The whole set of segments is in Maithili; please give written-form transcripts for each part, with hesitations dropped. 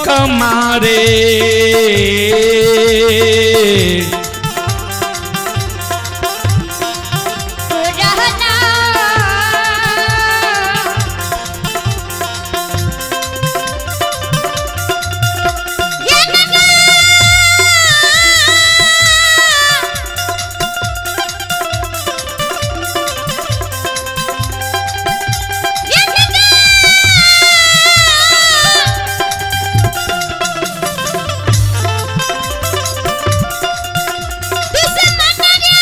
कमारे। रहना ये नगा ये नगा दुश्मन रे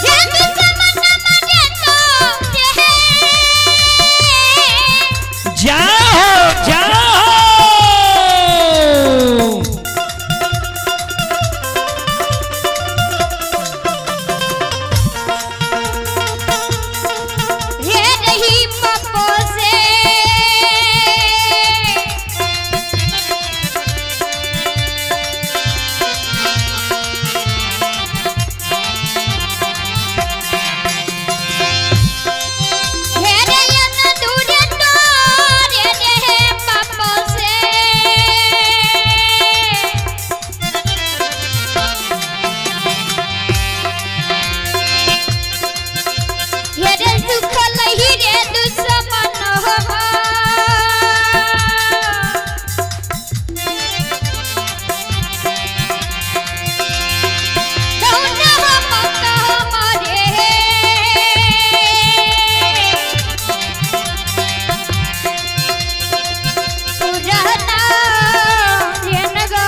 ये दुश्मन मरे तो रहे जाओ जाओ। ये रही पप्पो से हे रे यन दूर तोरे रे पप्पो से हे रे सुख लही रे दुश्मन हवा कौन हम हमारे रहना ये नगो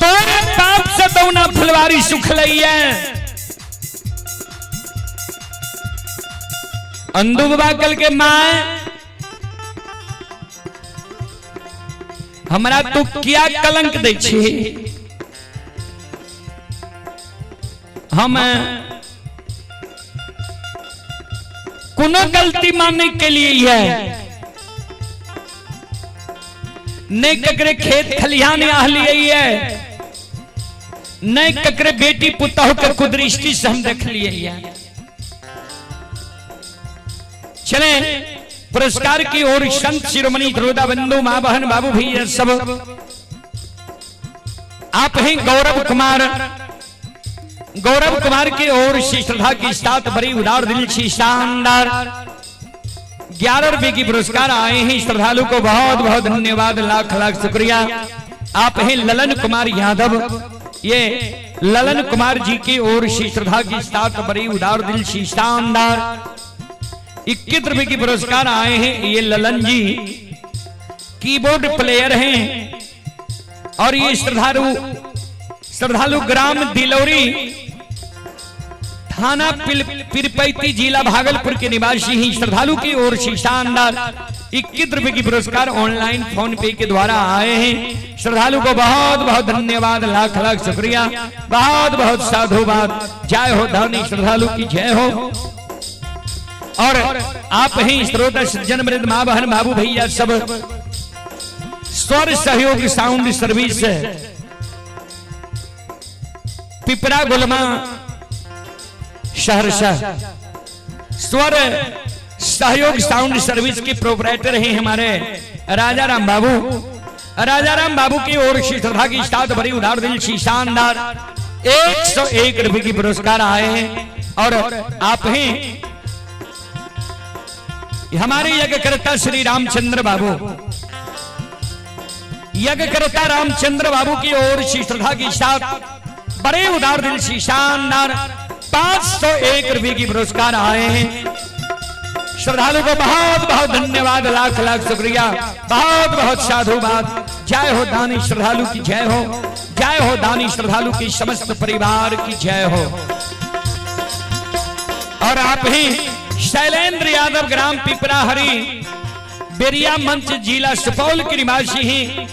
तोरे पाप से दौना फुलवारी सुख है। अंदू बाबा कल के माँ हमरा तू क्या कलंक दै छी? हम कोनो गलती मानने के लिए है नहीं, ककरे खेत खलिहान आहलिए है नहीं, ककरे बेटी पुतहु के कुदृष्टि से हम देख लिए है। चले पुरस्कार की ओर संत शिरोमणि द्रोदा बंधु माँ बहन बाबू भैया सब आप हैं गौरव कुमार, गौरव कुमार की ओर से श्रद्धा की साथ बड़ी उदार दिल से शानदार 11 रुपए की पुरस्कार आए हैं। श्रद्धालु को बहुत बहुत धन्यवाद, लाख लाख शुक्रिया। आप हैं ललन कुमार यादव, ये ललन कुमार जी की ओर से श्रद्धा की साथ बड़ी उदार दिल से शानदार 21 रुपए की पुरस्कार आए हैं। ये ललन जी कीबोर्ड प्लेयर हैं और ये श्रद्धालु श्रद्धालु ग्राम दिलौरी थाना पीरपैती जिला भागलपुर के निवासी ही श्रद्धालु की ओर से शानदार 21 रुपए की पुरस्कार ऑनलाइन फोन पे के द्वारा आए हैं। श्रद्धालु को बहुत बहुत धन्यवाद, लाख लाख शुक्रिया, बहुत बहुत साधुवाद। जय हो धनी श्रद्धालु की जय हो। और आप ही श्रोता सज्जन वृंद माँ बहन बाबू भैया सब स्वर सहयोग साउंड सर्विस पिपरा गुलमा सहरसा स्वर सहयोग साउंड सर्विस के प्रोपराइटर हैं हमारे राजा राम बाबू। राजा राम बाबू की ओर से श्रद्धा की साथ भरी उदार दिल से शानदार 101 रुपए की पुरस्कार आए हैं। और आप हैं हमारे यज्ञकर्ता श्री रामचंद्र बाबू, यज्ञकर्ता रामचंद्र बाबू की ओर से श्रद्धा के साथ बड़े उदार दिल से शानदार 501 रुपए की पुरस्कार आए हैं। श्रद्धालु को बहुत बहुत धन्यवाद, लाख लाख शुक्रिया, बहुत बहुत साधुवाद। जय हो दानी श्रद्धालु की जय हो, जय हो दानी श्रद्धालु की समस्त परिवार की जय हो। और आप ही शैलेंद्र यादव ग्राम पिपरा हरी बेरिया मंच जिला सुपौल के निवासी हैं।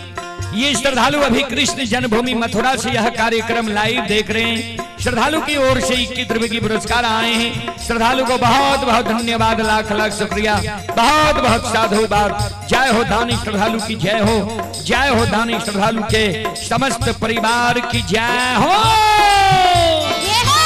ये श्रद्धालु अभी कृष्ण जन्मभूमि मथुरा से यह कार्यक्रम लाइव देख रहे हैं। श्रद्धालु की ओर से 21 रुपए की पुरस्कार आए हैं। श्रद्धालु को बहुत बहुत धन्यवाद, लाख लाख शुक्रिया, बहुत बहुत साधुवाद। जय हो दानी श्रद्धालु की जय हो, जय हो दानी श्रद्धालु के समस्त परिवार की जय हो। ये हो।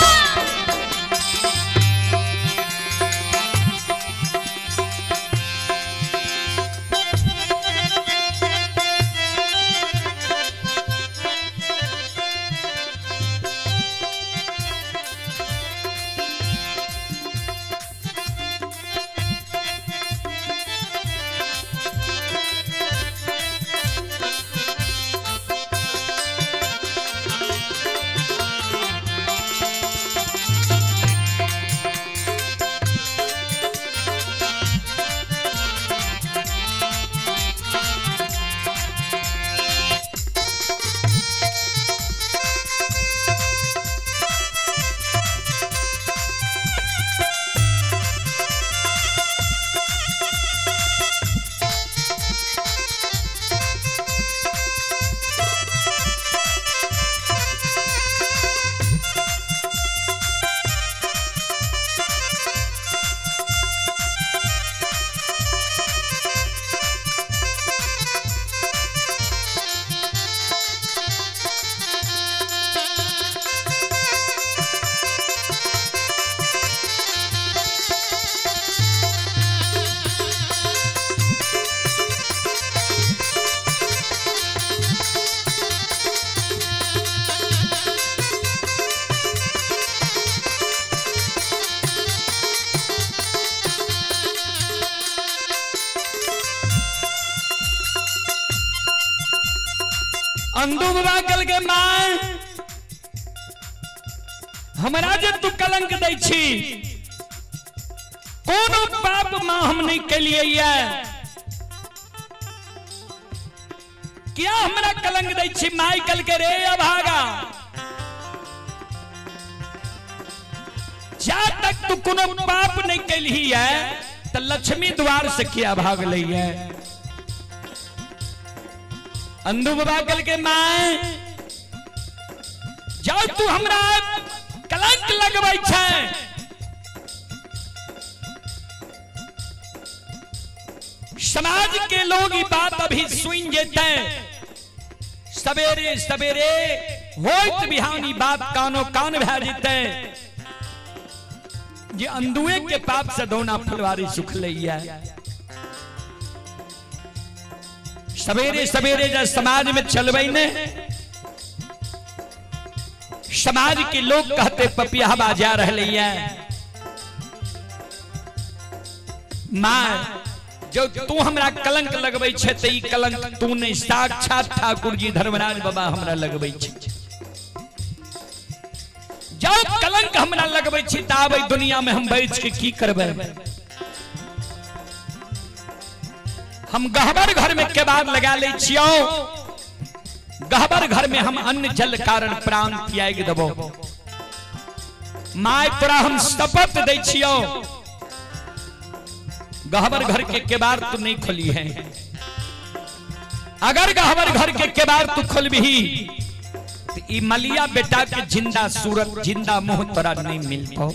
अंदू बाबा कल के मां, हमरा जे तू कलंक दै छी, कोनो पाप मां हम नहीं केलिए ये, क्या हमरा कलंक दै छी? माई कल के रे अभागा, जा तक तू कोनो पाप नहीं केलही है त लक्ष्मी द्वार से क्या भाग लई है? अंधू बाबा कल के मां, जाओ तू हमरा कलंक लगबै छै, समाज के लोग ई बात अभी सुन जेते, सवेरे सवेरे होइत बिहान ई बात कानो कान भए जेते जे अंधुए के पाप से दौना फुलवारी सुख लैया। सवेरे सवेरे जब समाज में चलबै ने, समाज के लोग कहते पपिया बाजा रहले है। मां जो तू हमरा कलंक लगबै छै त ई कलंक तू नहीं, साक्षात ठाकुर जी धर्मराज बाबा हमरा लगबै छै। जो कलंक हमरा लगबै छै त आबै दुनिया में हम बैठ के की करबै? हम गहबर घर में केबाड़ लगा ले छियो, गहबर घर में हम अन्न जल कारण प्राण त्याग देबो। My तोरा हम शपथ दै छियो, गहबर घर के केबाड़ तू नहीं खोली है। अगर गहबर घर के केबाड़ तू खोलबही तो ई मलिया बेटा के जिंदा सूरत जिंदा मुंह तोरा नहीं मिलतो।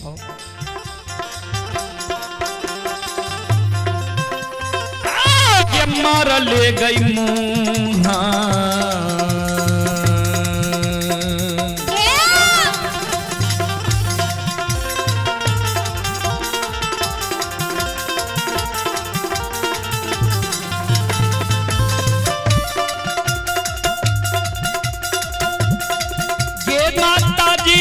ये मार ले गई मुहा। ये माता जी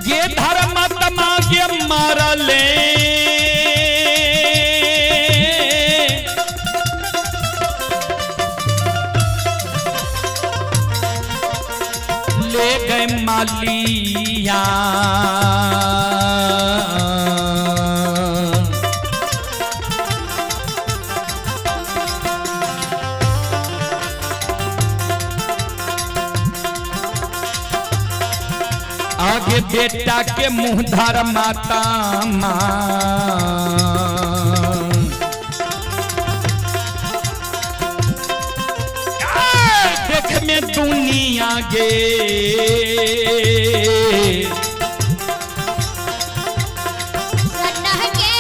ये धर्मात्मा के मारले, ले गए मालिया। आगे बेटा के मुंह धर माता माँ। मागे। सन्ना के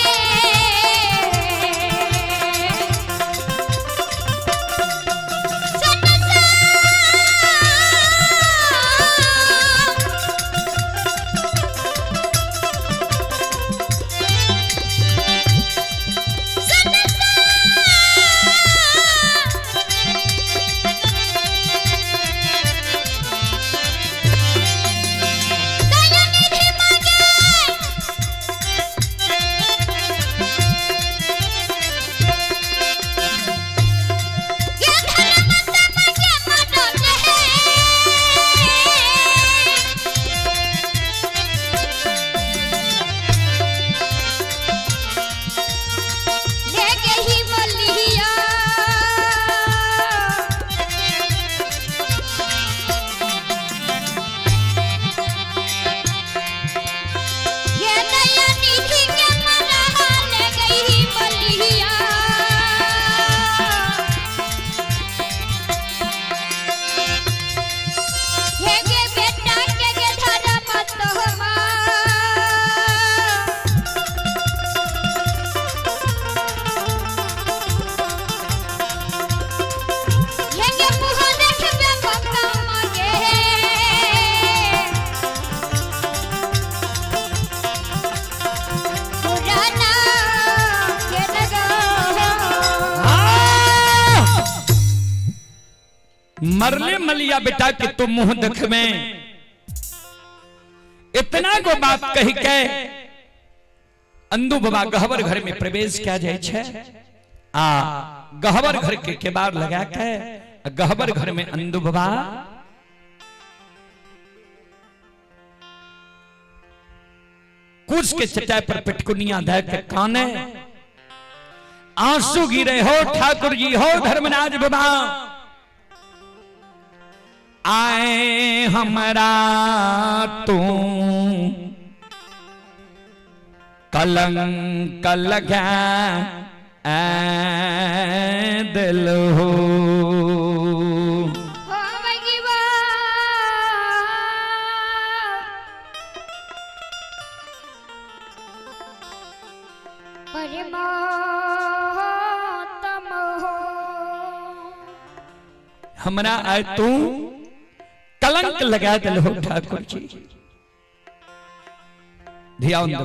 मरले मलिया बेटा के तू मुंह देखबे। इतना गो बात कही के अंदू बाबा गहबर घर में प्रवेश किया जाए छे आ गहबर घर के केबाड़ लगा के गहबर घर में अंदू बाबा कुछ के चटाई पर पिटकुनिया धर के काने आंसू गिरे हो ठाकुर जी हो धर्मराज बाबा आए हमरा तू कलंक लगा दिल हो। हमरा आए तू कलंक लगा दिल हो ठाकुर जी। ध्यान दो।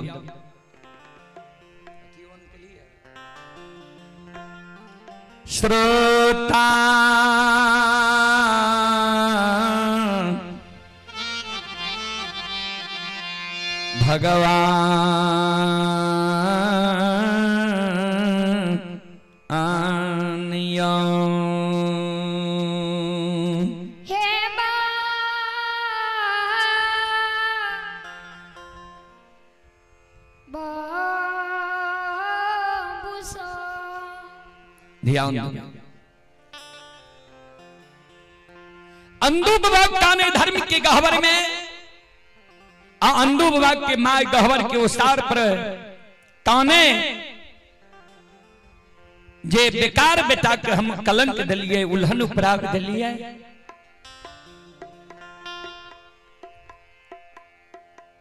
श्रोता भगवान आनियो हे ध्यान दो। अंदू बाबा काने धर्म के गहवर में आ अंदू बाबा के my गहवर के उसार पर ताने जे बेकार बेटा के हम कलंक दिलिए उल्हन उपराग दिलिए।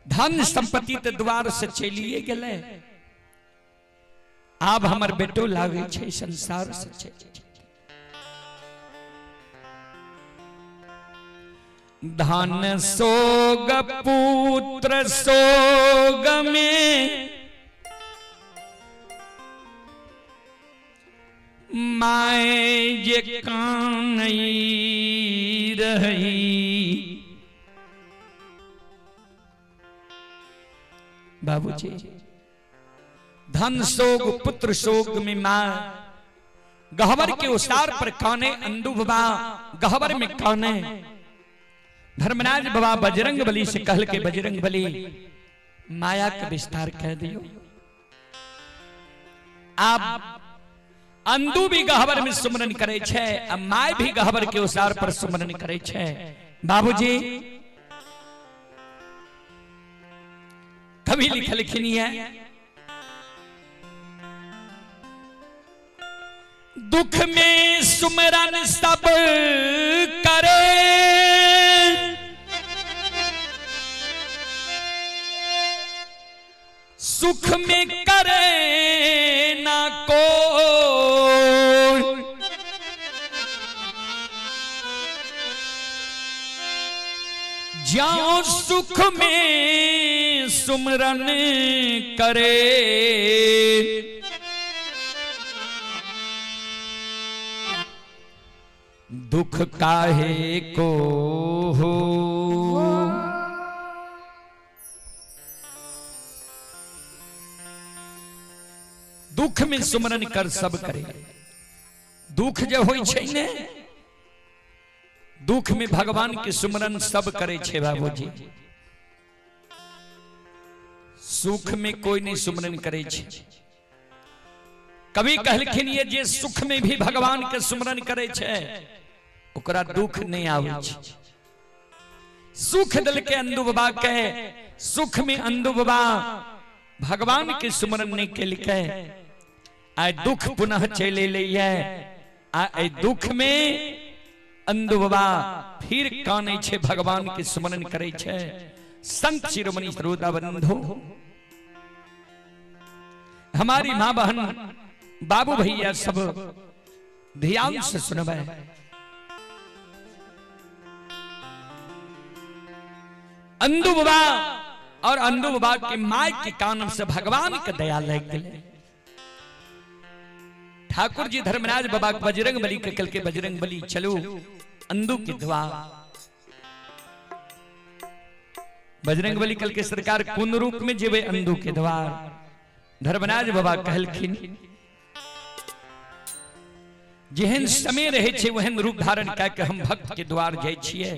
धन संपत्ति ते द्वार से चलिए गेले, आब हमर बेटो लागे छे संसार से छे। धन सोग पुत्र सोग में माए जे कानई रही। बाबूजी धन सोग पुत्र शोक में मां गहवर के उसार पर काने अंदू बाबा गहवर में काने। धर्मराज बाबा बजरंग बली से कहल के बजरंग बली माया के विस्तार कह दियो। आप अंदू भी गहवर में सुमरन करे छे आ my भी गहवर के उसार पर सुमरन करे छे। बाबूजी कभी लिखलखिन है दुख में सुमरन सब करे सुख में करे ना को, जाओ सुख में सुमरन करे। दुख काहे को हो। दुख में सुमरन कर सब करे। दुख जे होई छै ने, दुख में भगवान के सुमरन सब करे छे बाबूजी। सुख में कोई नहीं सुमरन करे छे। कभी कहलखिन ये जे सुख में भी भगवान के सुमरन करे छे ओकरा दुख नहीं आवे छे। सुख दिल के अंदू बाबा के, सुख में अंदू बाबा भगवान के सुमरन नहीं केलकै, आइ दुख पुनः चलि एलैये। आ एहि दुख में अंदू बाबा फिर कानै छे, भगवान के सुमरन करे छे। संत शिरोमणि श्रोता बंधु, हमारी माँ बहन बाबू भैया सब ध्यान से सुनबै। अंदू बाबा और अंदू बाबा के my के कान से भगवान के दया लग गए। ठाकुर जी धर्मराज बाबा बजरंग बली के कल के बजरंग बली चलो अंदू की दुआ। बजरंग बली कल के सरकार कोन रूप में जेबे अंदू के द्वार। धर्मराज बाबा कहलखिन जेहन समय रहे छे वहन रूप धारण कए के हम भक्त के द्वार जाय छियै।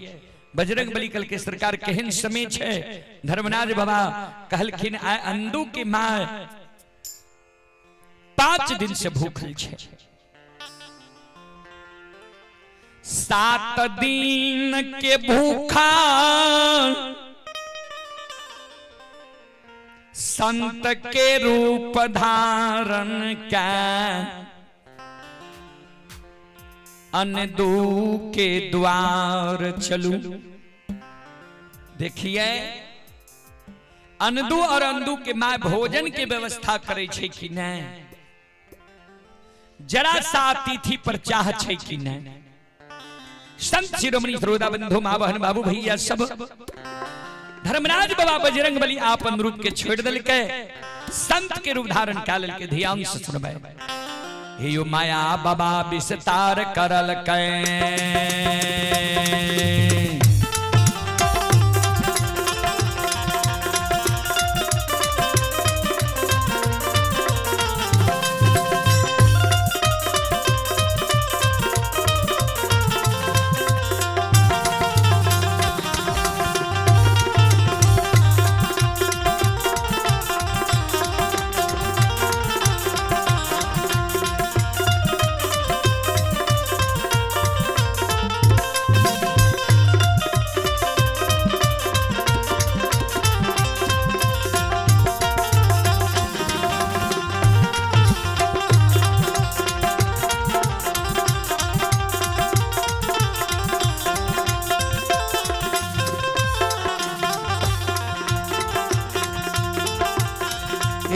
बजरंग बली कल के सरकार केहन समय छे। धर्मराज बाबा कहलखिन आय अंदू के मां 5 दिन से भूखल छे, 7 दिन के भूखा संत के रूप धारण कै अनदू के द्वार चलू। देखिए अनदू और अंदू के मां भोजन के व्यवस्था करे छे कि नहीं, जरा सा अतिथि पर चाह छे कि नहीं। संत शिरोमणि श्रोता बंधु मां बहन बाबू भैया सब धर्मराज बाबा बजरंग बली आपन रूप के छोड़ दिलकै, संत के रूप धारण कै लेलकै। ध्यान से सुनबै। हे माया बाबा विस्तार करलकै,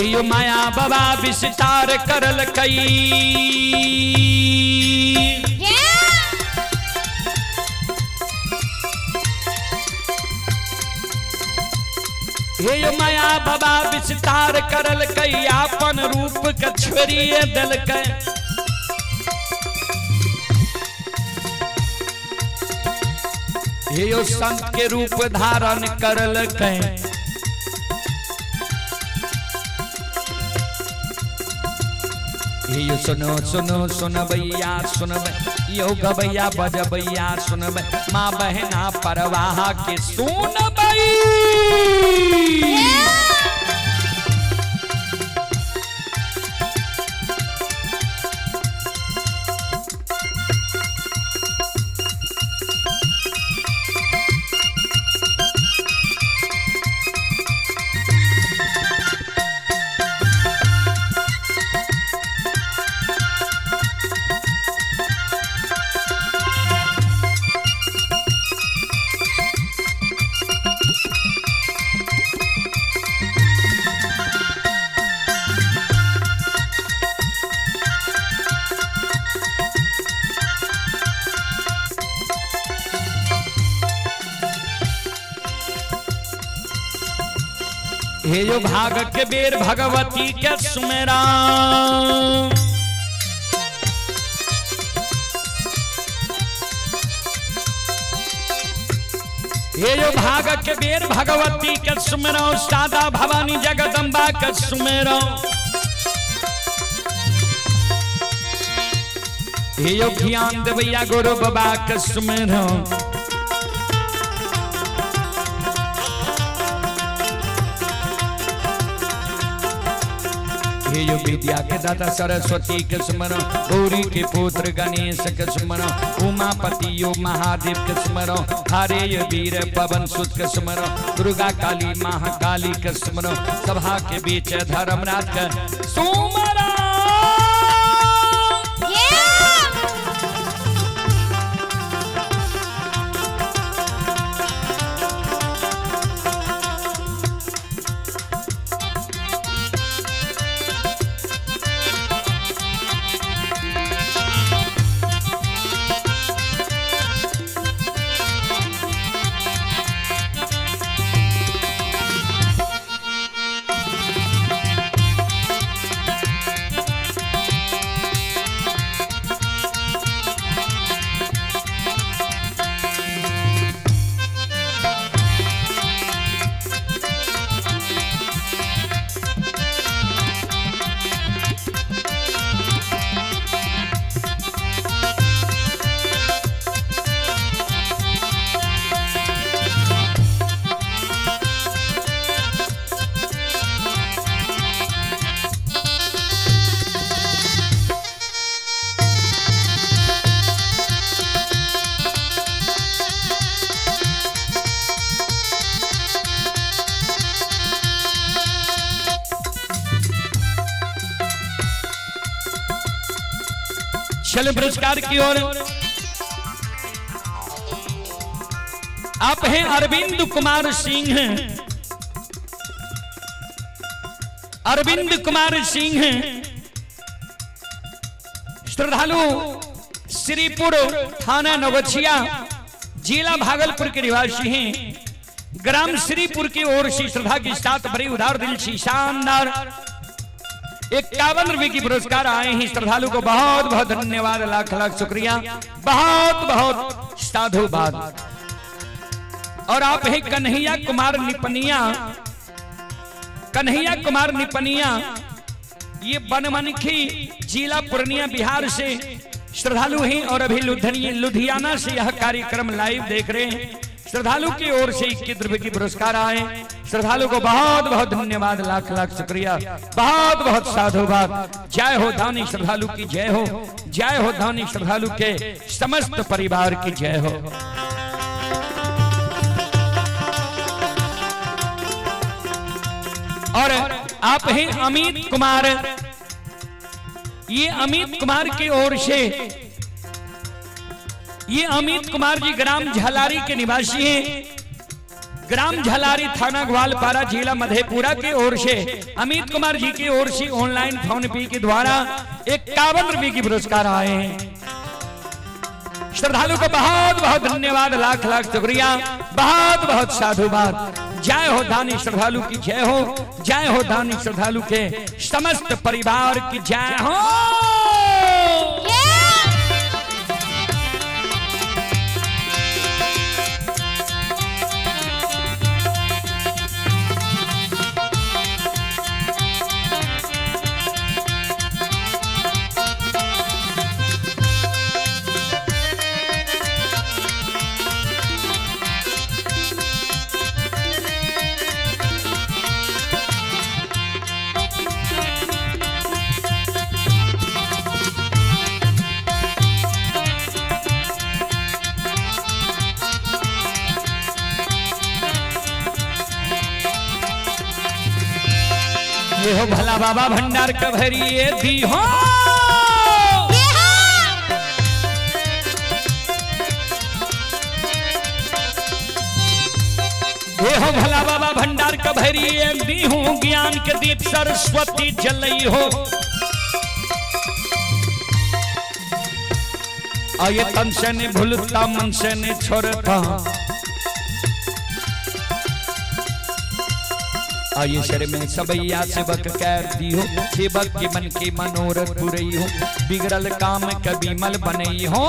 यो माया बाबा विस्तार करलकै। हे यो माया बाबा विस्तार करलकै, आपन रूप के छोड़िए देलकै। हे यो संत के रूप धारण करलकै। यो सुनो सुनो सुनबैया सुनबै, यो गबैया बजबैया सुनबै, माँ बहना परवाह के सुनबै। हे यो भाग के बेर भगवती के सुमेरा। हे यो भाग के बेर भगवती के सुमेरा, सादा भवानी जगदम्बा के सुमेरा। हे यो ज्ञान देवैया गुरु बाबा के सुमेरा। हे यो विद्या के दाता सरस्वती के स्मरण, गौरी के पुत्र गणेश के स्मरण, उमापति यो महादेव के स्मरण, हरे वीर पवन सुत के स्मरण, दुर्गा काली महाकाली के स्मरण, सभा के बीच धर्मराज के सुमरण। चले पुरस्कार की ओर। आप हैं अरविंद कुमार सिंह, अरविंद कुमार सिंह श्रद्धालु श्रीपुर थाना नवगछिया जिला भागलपुर के निवासी हैं। ग्राम श्रीपुर की ओर से श्रद्धा के साथ बड़ी उदार दिल से शानदार 51 रुपए की पुरस्कार आए हैं। श्रद्धालु को बहुत बहुत धन्यवाद, लाख लाख शुक्रिया, बहुत बहुत साधुवाद। और आप हैं कन्हैया कुमार निपनिया, कन्हैया कुमार निपनिया, ये बनमनखी जिला पूर्णिया बिहार से श्रद्धालु हैं और अभी लुधियाना से यह कार्यक्रम लाइव देख रहे हैं। श्रद्धालु की ओर से 21 रुपए की पुरस्कार आए। श्रद्धालु को बहुत बहुत धन्यवाद, लाख लाख शुक्रिया, बहुत बहुत साधुवाद। जय हो दानी श्रद्धालु की जय हो, जय हो दानी श्रद्धालु के समस्त परिवार की जय हो। और आप हैं अमित कुमार, ये अमित कुमार की ओर से, ये अमित कुमार जी ग्राम झलारी के निवासी हैं। ग्राम झलारी थाना ग्वालपारा जिला मधेपुरा की ओर से अमित कुमार जी की ओर से ऑनलाइन फोन पे के द्वारा 51 रुपए की पुरस्कार आए हैं। श्रद्धालु को बहुत बहुत धन्यवाद, लाख लाख शुक्रिया, बहुत बहुत साधुवाद। जय हो दानी श्रद्धालु की जय हो, जय हो दानी श्रद्धालु के समस्त परिवार की जय हो। ये हो भला बाबा भंडार कभरिए दी हो। ये हो भला बाबा भंडार कभरिए दी हूँ, ज्ञान के दीप सरस्वती जलई हो। आये तन से नहीं भूलता मन से नहीं छोड़ता, आइए शर में सबैया सेवक कर दियो, सेवक के मन के मनोरथ पुरई हो, बिगड़ल काम कभी मल बनई हो।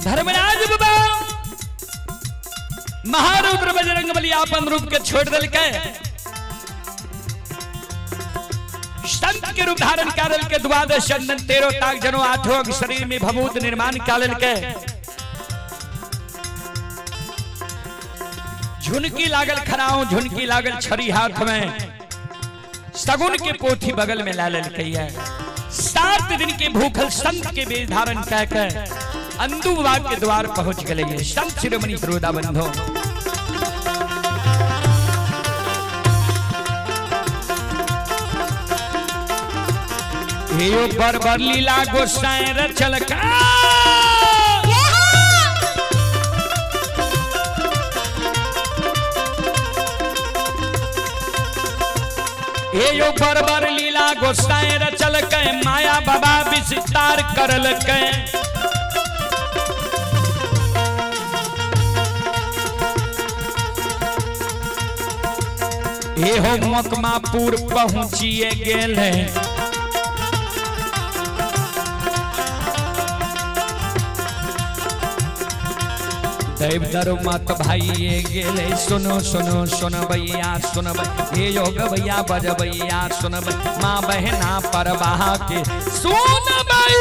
धर्मराज बाबा महारुद्र बजरंग बली अपन रूप के छोड़ दिल के संत के रूप धारण कर के द्वादश चंदन तेरो ताक जनो आठों अंग शरीर में भभूत निर्माण कर के झुनकी लागल खराओ, झुनकी लागल छड़ी हाथ में, सगुन के पोथी बगल में ला ललकैया। 7 दिन के भूखल संत के वेश धारण कह के अंदू बाबा के द्वार पहुंच गए। संत शिरोमणि श्रोता बंधो, हे बरबर लीला गोसाई रचल का हे यो बरबर लीला गोसाई रचल के माया बाबा विस्तार करल के। हे हो मकमापुर पहुंचिए गेल है। दैव दरो मत भाई गेले। सुनो सुनो सुन भैया सुन हे योग भैया बजबैया सुन माँ बहना परवाह के सुन भाई।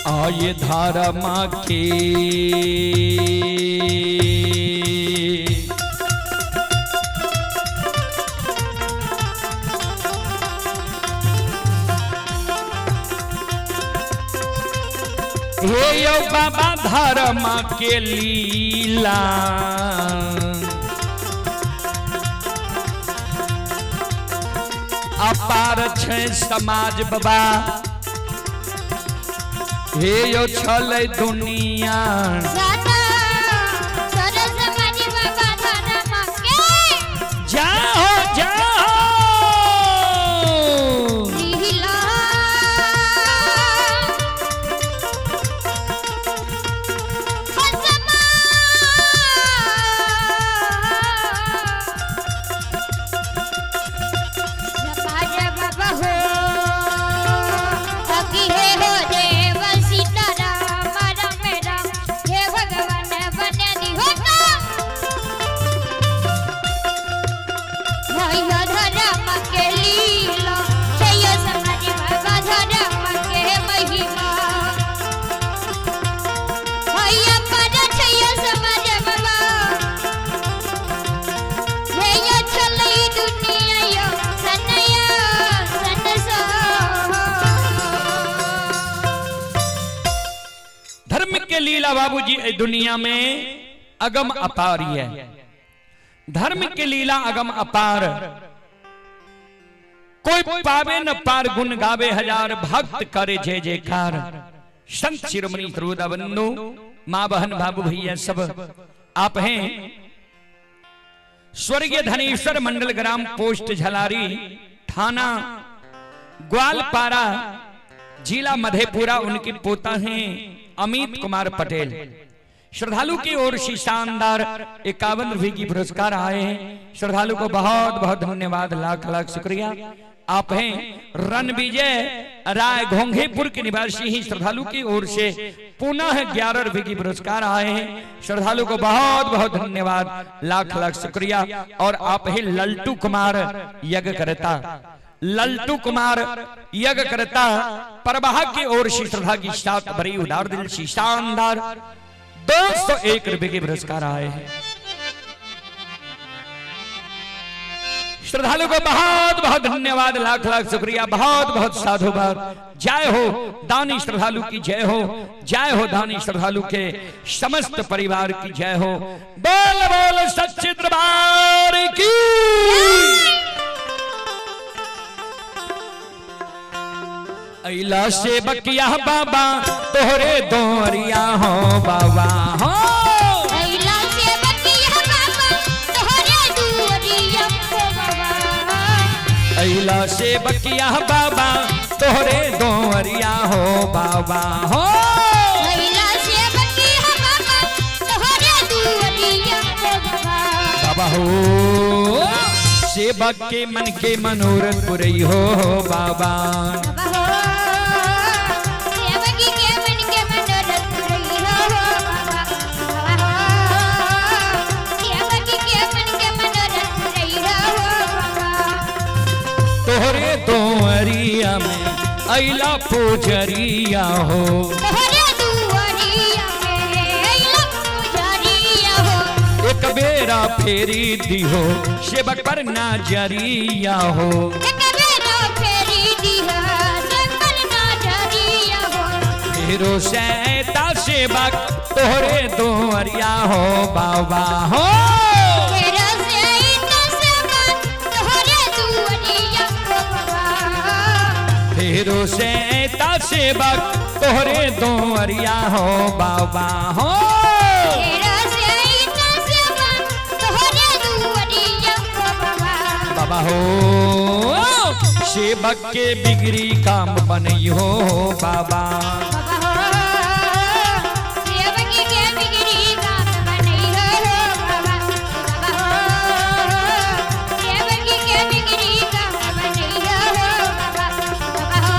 आये धर्म के हे यो बाबा धर्म के लीला अपार छै समाज बाबा। हे यो छल दुनिया जाओ जाओ हे हो देव सीताराम राम राम हे भगवान। लीला बाबूजी एहि दुनिया में अगम अपार है। धर्म के लीला अगम अपार, कोई पावे न पार, गुण गावे हजार, भक्त करे जय जयकार। संत शिरोमणि श्रोता बंधु, माँ बहन बाबू भैया सब आप हैं स्वर्गीय धनेश्वर मंडल ग्राम पोस्ट झलारी, थाना ग्वालपारा, जिला मधेपुरा, उनके पोता हैं अमित कुमार पटेल। श्रद्धालु की ओर से शानदार 51 रुपए की पुरस्कार आए हैं। श्रद्धालु को बहुत बहुत धन्यवाद, लाख लाख शुक्रिया। आप हैं रणविजय राय घोंघेपुर के निवासी ही, श्रद्धालु की ओर से पुनः 11 रुपए की पुरस्कार आए हैं। श्रद्धालु को बहुत बहुत धन्यवाद, लाख लाख शुक्रिया। और आप हैं लल्टू कुमार यज्ञकर्ता, लल्टू कुमार यज्ञकर्ता परवाह की ओर से श्रद्धा की साथ भरी उदार दिल से शानदार 201 रुपए के पुरस्कार आए हैं। श्रद्धालु को बहुत बहुत धन्यवाद, लाख लाख शुक्रिया, बहुत बहुत साधुवाद। जय हो दानी श्रद्धालु की जय हो, जय हो दानी श्रद्धालु के समस्त परिवार की जय हो। बोल बोल सच्चे दरबार की। अइला से बकिया बाबा तोहरे दोरिया हो बाबा हो। अइला से बकिया बाबा तोहरे दुआरिया हो बाबा। अइला से बकिया बाबा तोहरे दोरिया हो बाबा हो। अइला से बकिया बाबा तोहरे दुआरिया हो बाबा। बाबा हो सेवक के मन के मनोरथ पुरई हो बाबा। बाबा हो सेवकी के मन के मनोरथ पुरई हो बाबा। बाबा हो सेवकी के मन के मनोरथ पुरई हो बाबा। तोहरे दोरिया में अइला पुजरिया हो। तोहरे दुआरिया में अइला पुजरिया हो। एक बेरा फेरी दिहो सेवक पर नजरिया हो। एक बेरा फेरी दिहो सेवक पर नजरिया हो। फेरो सैता सेवक तोहरे दोरिया हो बाबा हो। फेरो सैता सेवक तोहरे दुआरिया हो बाबा। फेरो सैता सेवक तोहरे दोरिया हो बाबा हो। फेरो सैता सेवक तोहरे दुआरिया हो बाबा। बाबा हो सेवक के बिगड़ी काम बनई हो बाबा। बाबा हो सेवकी के बिगड़ी काम बनई हो बाबा। बाबा हो सेवकी के बिगड़ी काम बनई हो बाबा। बाबा हो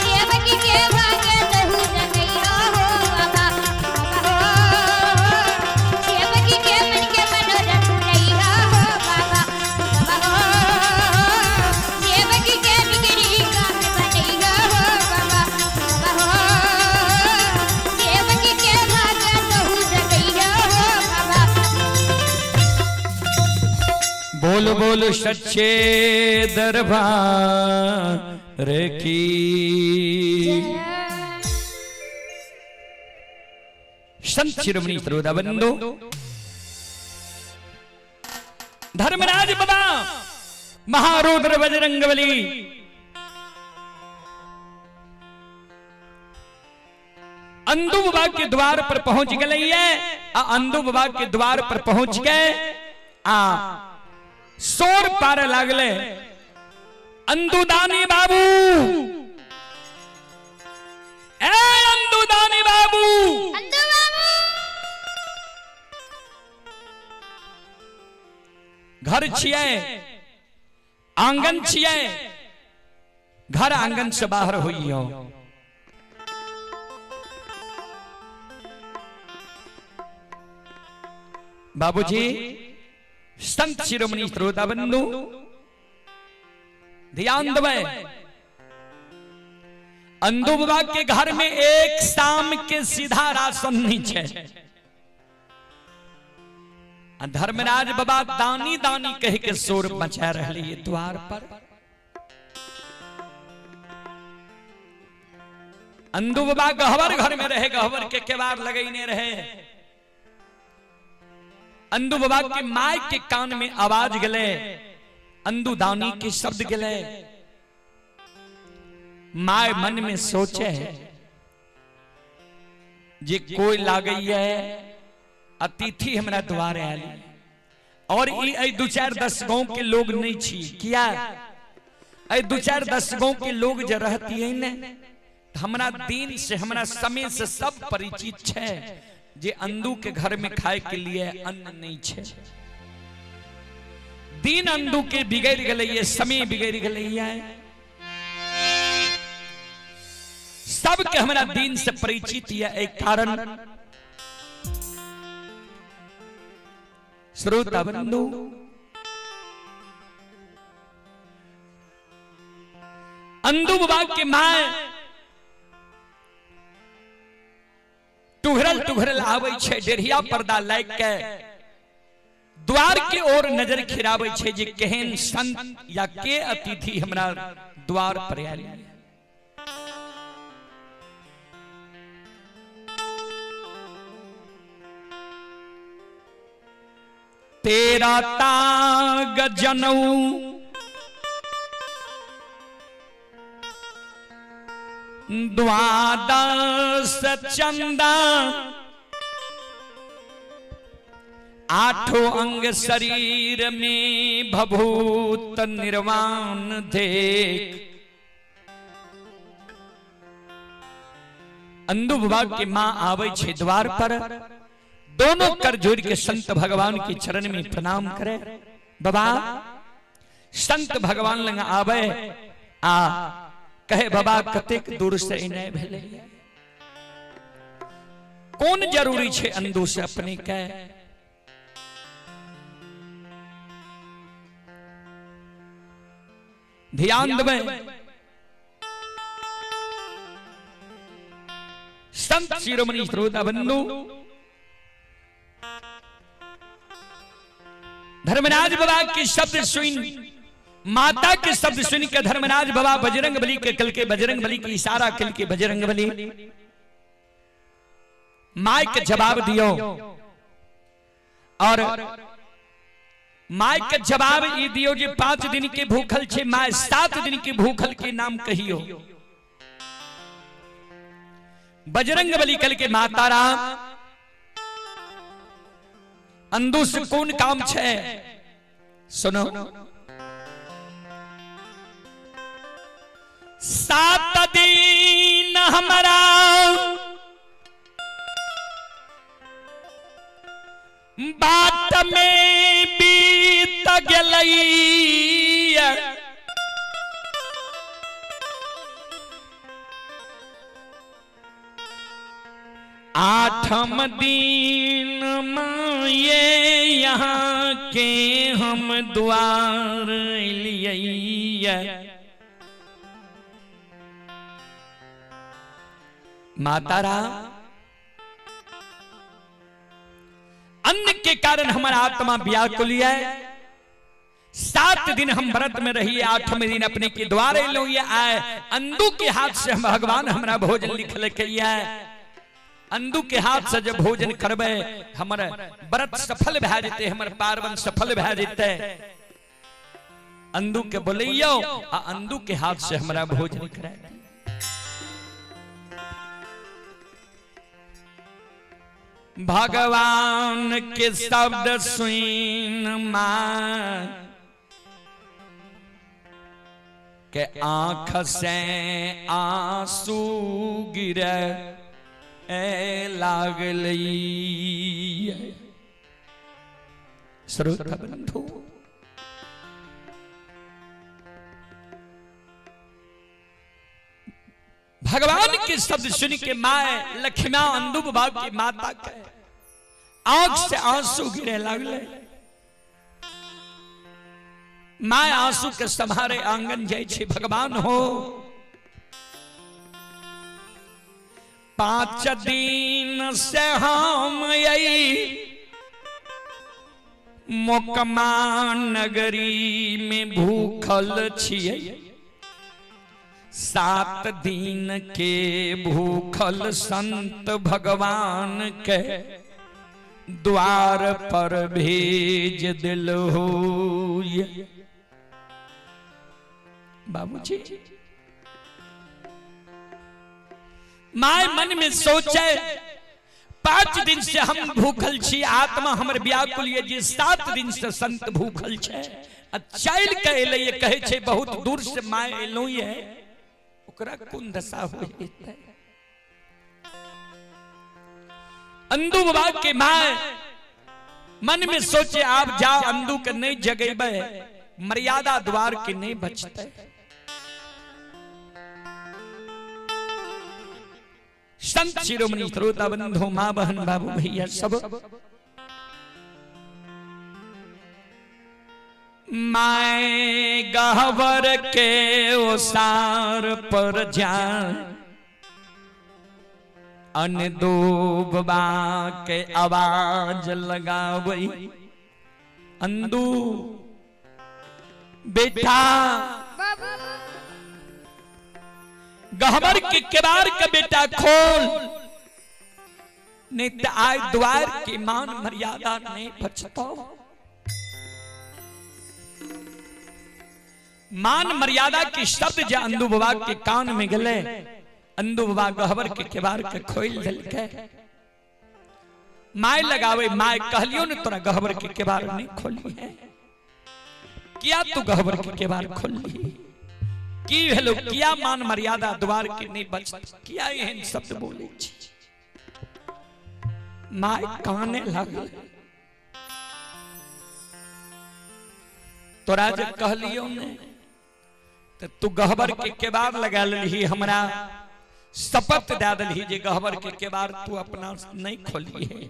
सेवकी के भाग्य तहु जगई हो बाबा। बाबा हो सेवकी के मन के मनोरथ पुरई हो बाबा। बाबा हो सेवकी के बिगड़ी काम बनई हो बाबा। बाबा हो सेवकी के भाग्य तहु जगई हो बाबा। बोल बोल सच्चे दरबार की। संत शिरोमणि श्रोता बंधु, धर्मराज बाबा महारुद्र बजरंगबली अंदू बाबा के द्वार पर पहुंच गए है। आ अंदू बाबा के द्वार पर पहुंच गए आ शोर पार लागले, अंदुदानी बाबू, ए अंदुदानी बाबू। अंदू बाबू। घर छियै आंगन छियै, घर आंगन से बाहर हुई हो। बाबूजी संत शिरोमणि श्रोता बंधु ध्यान दबे, अंदू बाबा के घर में एक शाम के सीधा राशन नहीं छे। आ धर्मराज बाबा दानी दानी कह के शोर मचा रहे द्वार पर। अंदू बाबा गहवर घर में रहे, गहवर के केवाड़ लगैने रहे। अंदू बाबा के my के कान में आवाज गले, अंदू दानी के शब्द गले। My मन में सोचे जे कोई लागई है अतिथि हमरा द्वार आयल और ई एहि 2 4 10 गांव के लोग नहीं छी। किया एहि 2 4 10 गांव के लोग जे रहती ने हमरा दिन से हमरा समय से सब परिचित छे जे अंदू के घर में खाए के लिए अन्न नहीं छे। दिन अंदू के बिगड़ गए, समय बिगड़ गए, सबके हमरा दिन से परिचित यह एक कारण। श्रोता बंधु, अंदू बाबा के मां टुघरल टुघरल आवे छे, डेढ़िया पर्दा लाग के द्वार के ओर नजर खिरावे छे जे केहन संत या के अतिथि हमरा द्वार पर आयल। तेरा ताग जनऊ द्वादश चंदा, आठों अंग शरीर में भभूत निर्वाण देख। अंदू बाबा के मां आवे छे द्वार पर, दोनों कर जोड़ के संत भगवान के चरण में प्रणाम करे। बाबा संत भगवान लंग आवे आ कहे बाबा कतेक दूर से इने भेले, कौन जरूरी छे अंदू से अपने के। ध्यान देवे संत शिरोमणि श्रोता बंधु, धर्मराज बाबा के शब्द सुन, माता के शब्द सुन के धर्मराज बाबा बजरंग बली के कल के बजरंग बली की इशारा कल के बजरंग बली my के जवाब दियो। और my के जवाब ई दियो जे 5 दिन के भूखल छे my, 7 दिन के भूखल के नाम कहियो। बजरंग बली कल के माता राम अंदू से कौन काम छे, सुनो। 7 दिन हमारा बाट में बीत गलई, आठम दिन माये यहाँ के हम द्वार लिए। माता राम अन्न के कारण हमारा आत्मा व्याकुल है। 7 दिन हम व्रत में रहिए, 8वें दिन अपने के द्वारे लो आए। अंदू के हाथ से हम भगवान हमारा भोजन लिख लेके आए। अंदू के हाथ से जब भोजन करबे हमर व्रत सफल भए जेते, हमर पार्वण सफल भए जेते। अंदू के बोलियो आ अंदू के हाथ से हमरा भोजन कराए। भगवान के शब्द सुन मां के आंख से आंसू गिरे लागलई। श्रोता बंधु, भगवान के शब्द सुन के my Lakhima अंदू बाबा की माता के आंख से आंसू गिरे लागले। My आंसू के सम्हारे आंगन जाय छे भगवान हो। 5 दिन से हम आई मोकमा नगरी में भूखल छियै। 7 दिन के भूखल संत भगवान के द्वार पर भेज दिल हो। बाबूजी, my मन में सोचे, 5 दिन से हम भूखल छी, आत्मा हमर व्याकुल ये जे 7 दिन से संत भूखल छै आ चलि के एलै, कहै छै बहुत दूर से my एलहुँ ये, ओकरा कोन दशा हो जेतै? अंदू बाबा के my मन में सोचे, आप जा अंदू के नहीं जगेबै, मर्यादा द्वार के नहीं बचते। संत शिरोमणि, श्रोता बंधु, माँ बहन, बाबू भैया सब, my गहवर के ओसार पर जा अनदू बाबा के आवाज लगावई, अंदू बेटा, गहबर के केबार के बेटा खोल, नहीं तो आय द्वार की मान मर्यादा नहीं बचतो। मान मर्यादा के शब्द जे अंदू बाबा के कान में गले, अंदू बाबा गहबर के केबार के खोल दिलके। My लगावे, my कहलियो ने तोरा गहबर के केबार नहीं खोली है, किया तू गहबर के केबार खोली? की भेलो? किया मान मर्यादा द्वार के नहीं बच? किया एहन शब्द बोले छी? My काने लागल, तोरा जे कहलियो ने तो तू गहबर के केबार लगा लेलही, हमरा शपथ दे देलही जे गहबर के केबार तू अपना नहीं खोली है,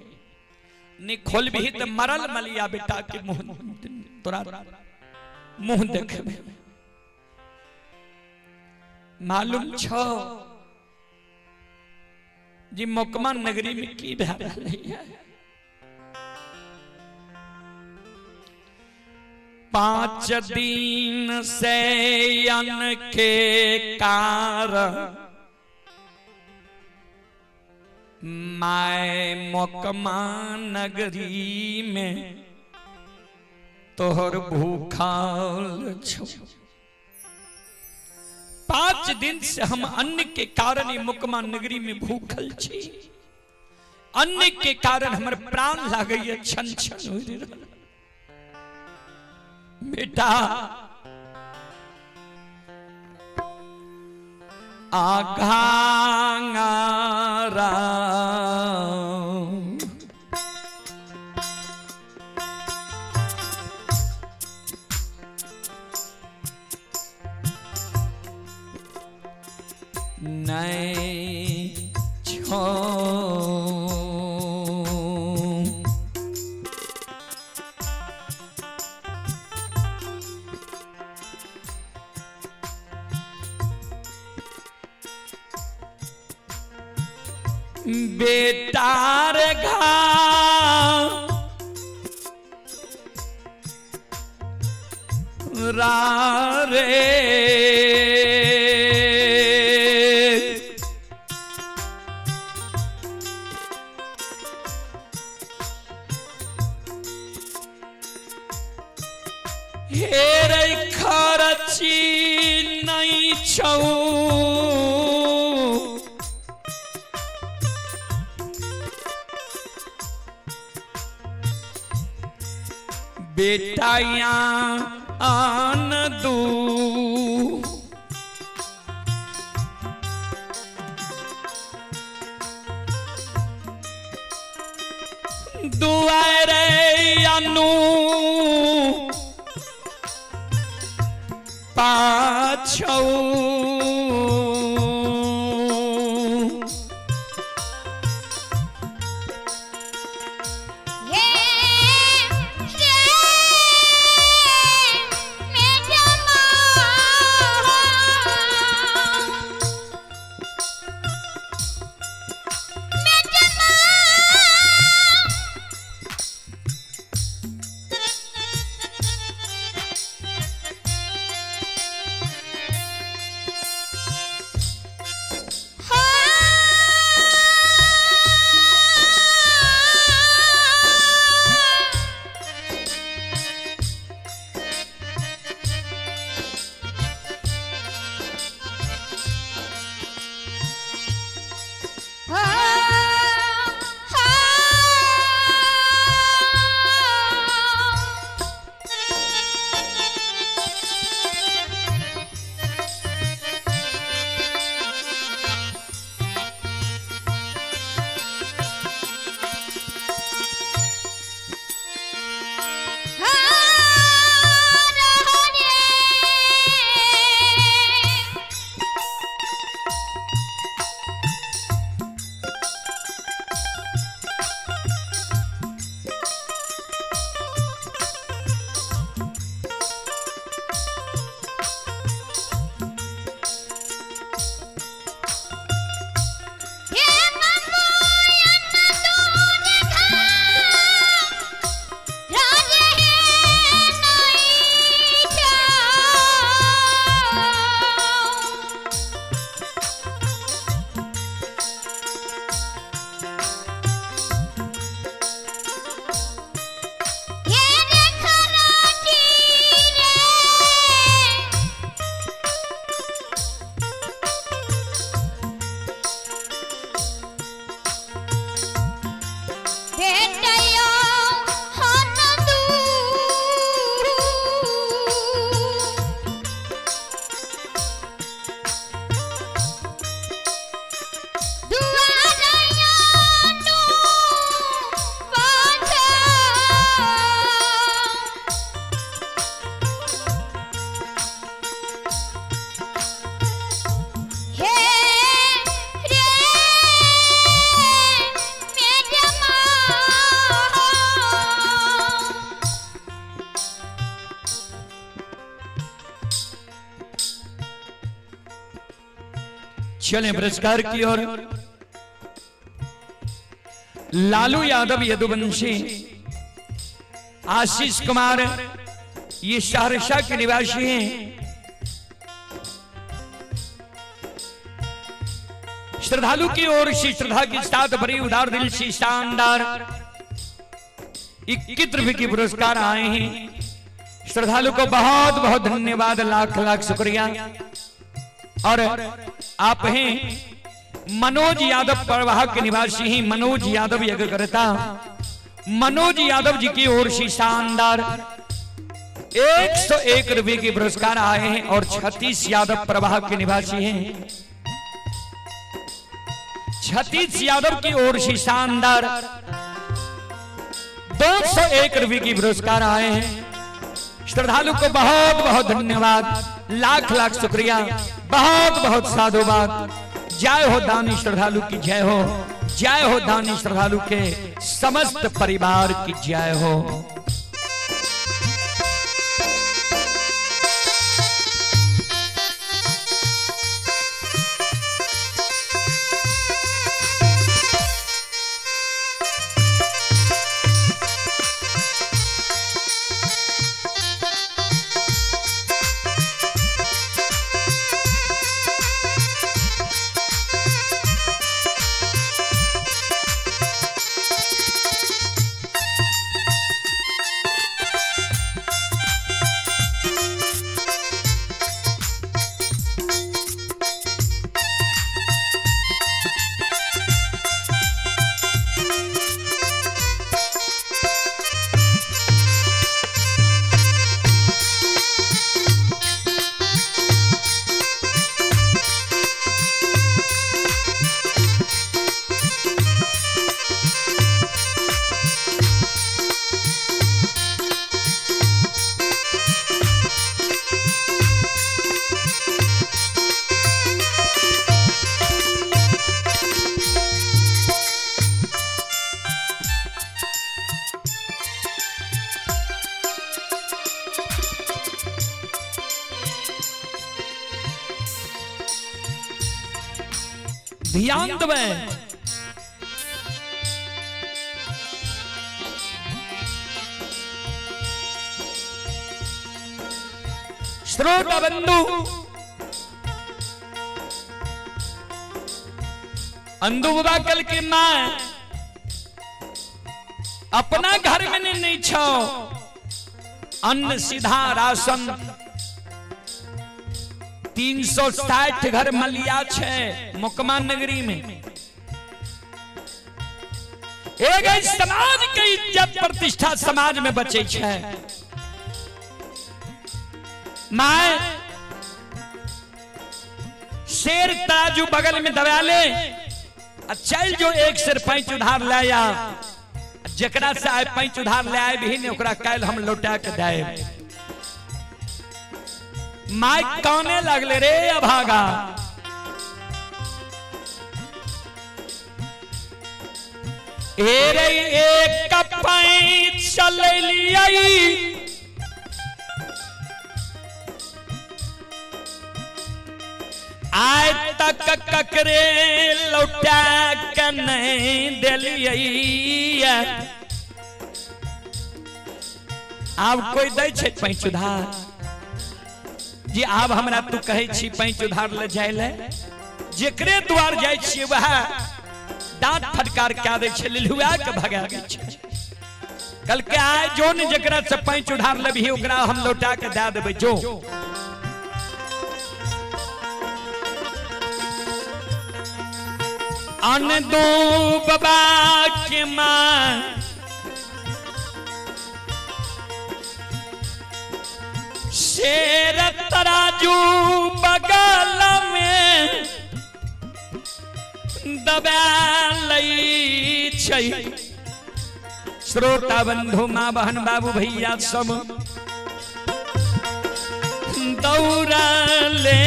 नहीं खोलबही तो मरल मलिया बेटा के मुंह तोरा मुंह देखबे। मालूम छो जी मोकमा नगरी में की भए रहलै है? 5 दिन से अन्न के कारण my Mokama नगरी में तोहर भूखल छो। 5 दिन से हम अन्न के कारण ई मुकमा नगरी में भूखल छी। अन्न के कारण हमर प्राण लागैए छन छन होइत रहल। बेटा, आघांगारा नहीं छो। बेटार घा रा रे। हेरे खर्ची नहीं छौ। बेटा यहाँ आन दू। दुआरे अनु पाछौ। हे रे मेरा माँ, मेरा माँ। चले पुरस्कार की ओर। लालू यादव यदुवंशी, आशीष कुमार, ये सहरसा के निवासी हैं। श्रद्धालु की ओर से श्रद्धा के साथ भरी उदार दिल से शानदार 21 रुपए की पुरस्कार आए हैं। श्रद्धालु को बहुत बहुत धन्यवाद, लाख लाख शुक्रिया। और आप हैं मनोज यादव परवाह के निवासी हैं, मनोज यादव यज्ञकर्ता। मनोज यादव जी की ओर से शानदार 101 रुपए के पुरस्कार आए हैं। और 36 यादव प्रवाह के निवासी हैं, 36 यादव की ओर से शानदार 201 रुपए की पुरस्कार आए हैं। श्रद्धालु को बहुत बहुत धन्यवाद, लाख लाख शुक्रिया, बहुत बहुत साधुवाद। जय हो दानी श्रद्धालु की जय हो, जय हो दानी श्रद्धालु के समस्त परिवार की जय हो। ध्यान देवे, श्रोता बंधु, अंधु बाबा कल के मां अपना घर में नहीं छो, अन्न सीधा राशन 360 घर मलिया छे मुकमा नगरी में। एक समाज के इज्जत प्रतिष्ठा समाज में बचे छे। My share तराजू बगल में दबा ले, चल जो एक शेर पैंच उधार ले आ, जकरा से आए पैंच उधार ले आए भी नहीं ओकरा काल्हि हम लौटा के दे। My काने लगले रे अभागा, ए रे एक पैंच चल लियाई, आय तक ककरे लौटा के नहीं देलियै। आब कोई दै छै पैंच उधार जी? आब हमरा तू कहै छी पैंच उधार ले जाय ले, जेकरे द्वार जाइ छियै वएह दांत फटकार कए दै छै, लिलुआ के भगा दै छै। कल के आय जो ने जेकरा से पैंच उधार लेबही ओकरा हम लौटा के दए देबै। जो अन दो बाबा के मां शेर तराजू बगल में दबा लई छै। श्रोता बंधु माँ बहन बाबू भैया सब दौड़ा ले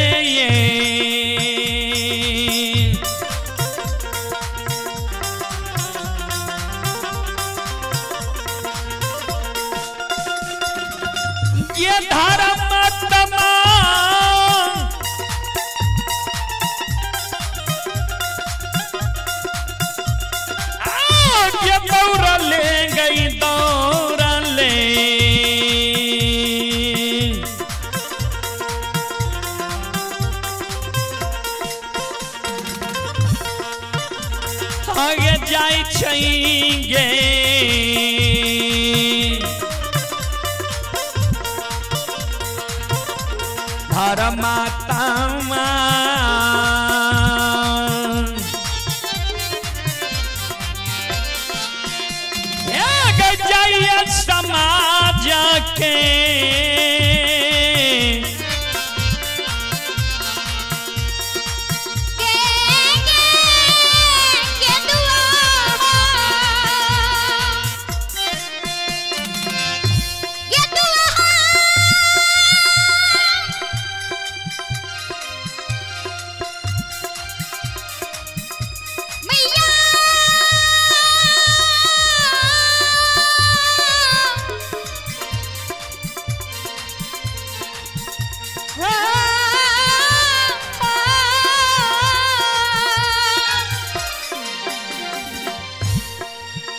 ये धर्म तमाम आगे जाय छै गे। धर्माता जाइए समाज के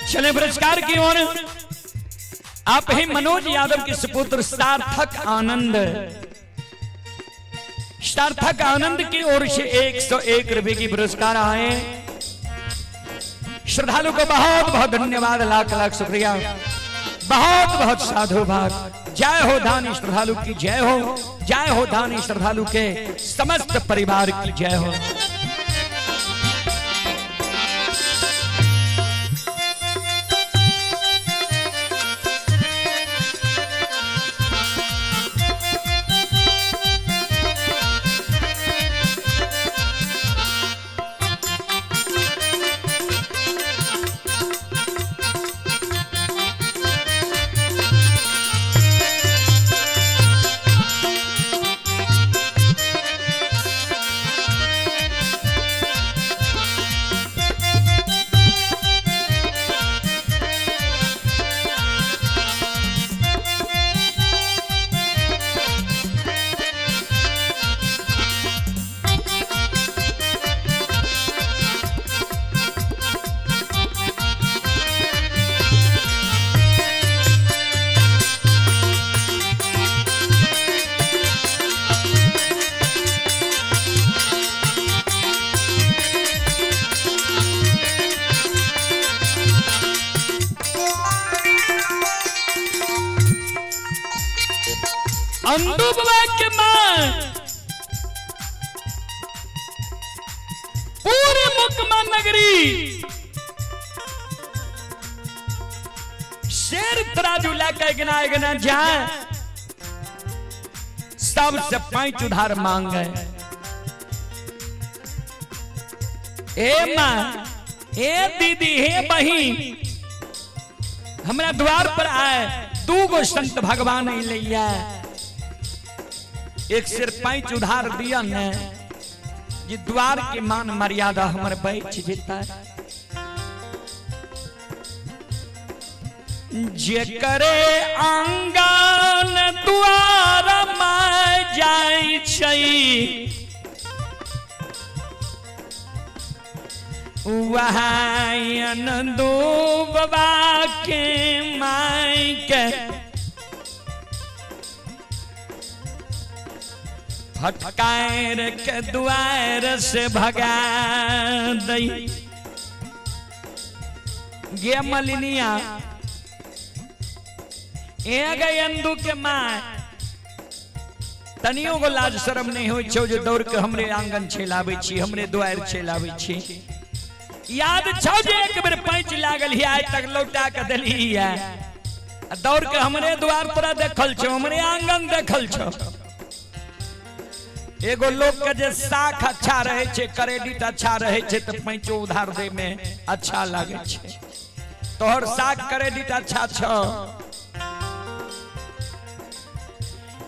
चले पुरस्कार की ओर। आप ही मनोज यादव के सुपुत्र सार्थक आनंद, सार्थक आनंद की ओर से 101 रुपए की पुरस्कार आए। श्रद्धालु को बहुत बहुत धन्यवाद, लाख लाख शुक्रिया, बहुत बहुत साधुवाद। जय हो दानी श्रद्धालु की जय हो, जय हो दानी श्रद्धालु के समस्त परिवार की जय हो। अंदू बाबा के मां पूरे मुकमा नगरी शेर तराजू लेकर गिना गिना जाए, सबसे पांच उधार मांग गए। ए मां, ए दीदी, हे बहिन, हमरा द्वार पर आए दू गो संत भगवान अइलैया, एक सिर पांच उधार दिया ने ये द्वार के मान मर्यादा हमर बैठ जेता। जे करे आंगन द्वार में जाय छै वहायन दो बाबा के माई के फटकार के द्वार से भगा दई। गे मलिनिया, ए गए अंदू के माँ, तनियो गो लाज शर्म नहीं होइ छौ जे दौड़ के हमरे आंगन छेलाबै छी, हमरे द्वार छेलाबै छी। याद छौ जे एक बेर पैंच लागल ही आइ तक लौटा के देली है, दौड़ के हमरे द्वार तोरा देखल छौ, हमरे आंगन देखल छौ। एगो लोग के जे साख अच्छा रहे छे, क्रेडिट अच्छा रहे छे, तो पैंचो उधार दे में अच्छा लागे छे। तोहर साख क्रेडिट अच्छा छौ।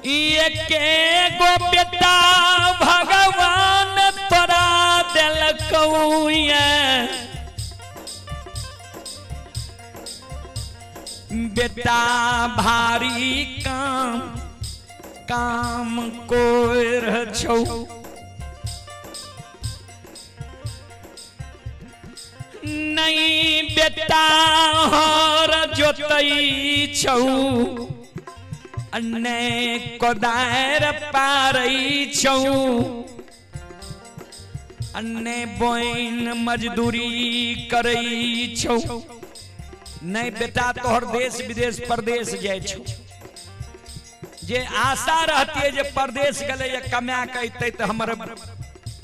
एके गो बेटा भगवान तोरा देलकौ ये, बेटा भारी काम काम कोर छौ। नहीं बेटा हर जोतई छौ, ने कोदार पारई छौ, अन्ने बोइन मजदूरी करै छौ, नहीं बेटा तोहर देश विदेश परदेश जाइ छौ। जे आशा रहती है जे परदेश गले या कमा के अइतै तऽ हमर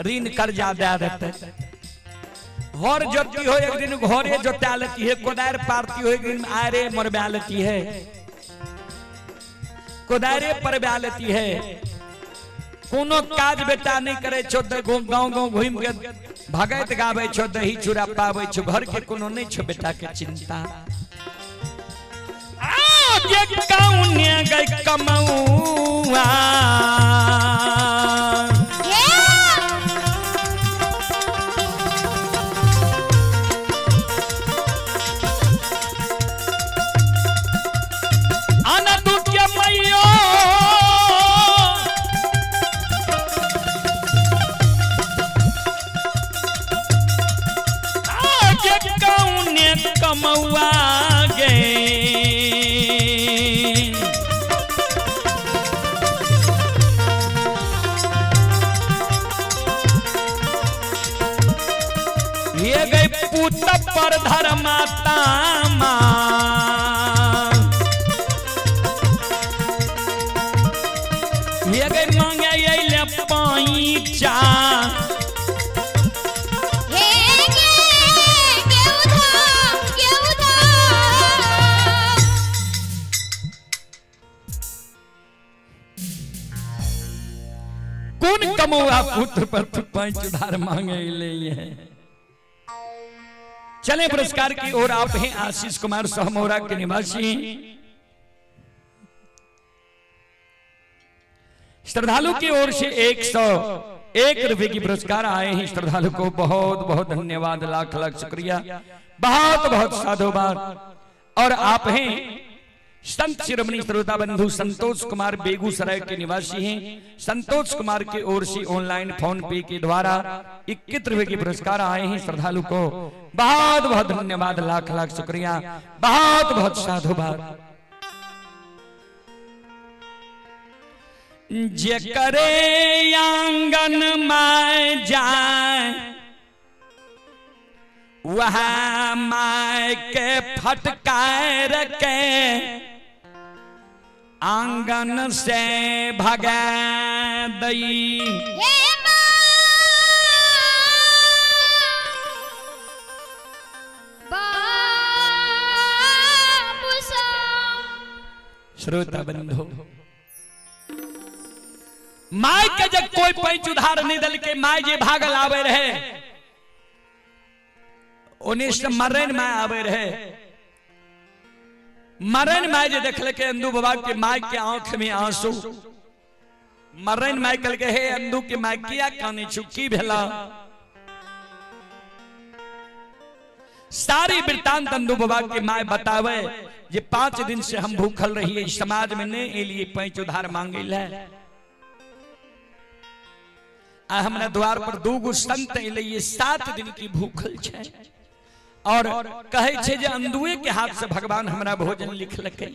ऋण कर्जा दए देतै। हर जोती हो एक दिन घरे जोता लेती है, कोदारि पारती हो एक दिन आरे मरवा लेती है, कोदारे परवा लेती है। कोनो काज बेटा नहीं करे छो, गाँव गाँव घूम के भगैत गाबै छो, दही चूड़ा पाबै छो, घर के कोनो नहीं छो बेटा के चिंता। आ जे कौने गई कमौआ, आना तू के मैयो आगे कौने कमौआ गे। ये गई पूत पर धर्माता माँ, ये गई मांगे अइले पैचा। हे गे केउधाम केउधाम। कौन कमौआ पुत्र पर तू पैंच उधार मांगे ले है। चले पुरस्कार की ओर आप हैं आशीष कुमार सहमोरा के निवासी। श्रद्धालु की ओर से 101 रुपए की पुरस्कार आए हैं। श्रद्धालु को बहुत बहुत धन्यवाद, लाख लाख शुक्रिया, बहुत बहुत साधुवाद। और आप हैं संत शिरोमणि श्रोता बंधु संतोष कुमार बेगूसराय के निवासी हैं। संतोष कुमार की ओर से ऑनलाइन फोन पे के द्वारा 21 रुपए के पुरस्कार आए हैं। श्रद्धालु को बहुत बहुत धन्यवाद, लाख लाख शुक्रिया, बहुत बहुत साधुवाद। जे करे आंगन में जाए वह my के फटकार के आंगन से भगा दई। हे माँ बाबू सा। श्रोता बंधु, my के जब कोई पैंच उधार नहीं दल के my जे भागल आवे रहे, ओने से मरन my आवे रहे। मरन my जे देखल के अंधू बाबा के my के आंख में आंसू, मरन my कल के हे अंधू के my किया काने छु, की भेला? सारी वृत्तांत अंधू बाबा के my बतावे जे 5 दिन से हम भूखल रहिए, समाज में नहीं एलिए पैंच उधार मांगे ले। आ हमरा द्वार पर 2 गो संत एलिए, 7 दिन की भूखल छे और कहे छे जे अंधुए के हाथ से भगवान हमरा भोजन लिखलकै।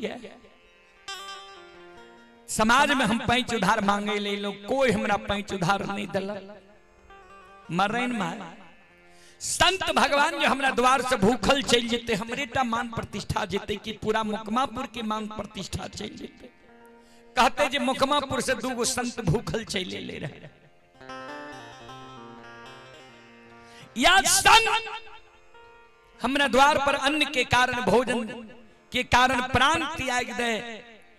समाज में हम पैंच उधार मांगे ले लो, कोई हमरा पैंच उधार नहीं दिलक। मरैन my संत भगवान जो हमरा द्वार से भूखल चल जेते, हमरे टा मान प्रतिष्ठा जेते कि पूरा मुकमापुर के मान प्रतिष्ठा चल जेते। कहते जे मुकमापुर से 2 गो संत भूखल चल ले रहे। या संत हमरा द्वार पर अन्न के कारण, भोजन के कारण प्राण त्याग दे,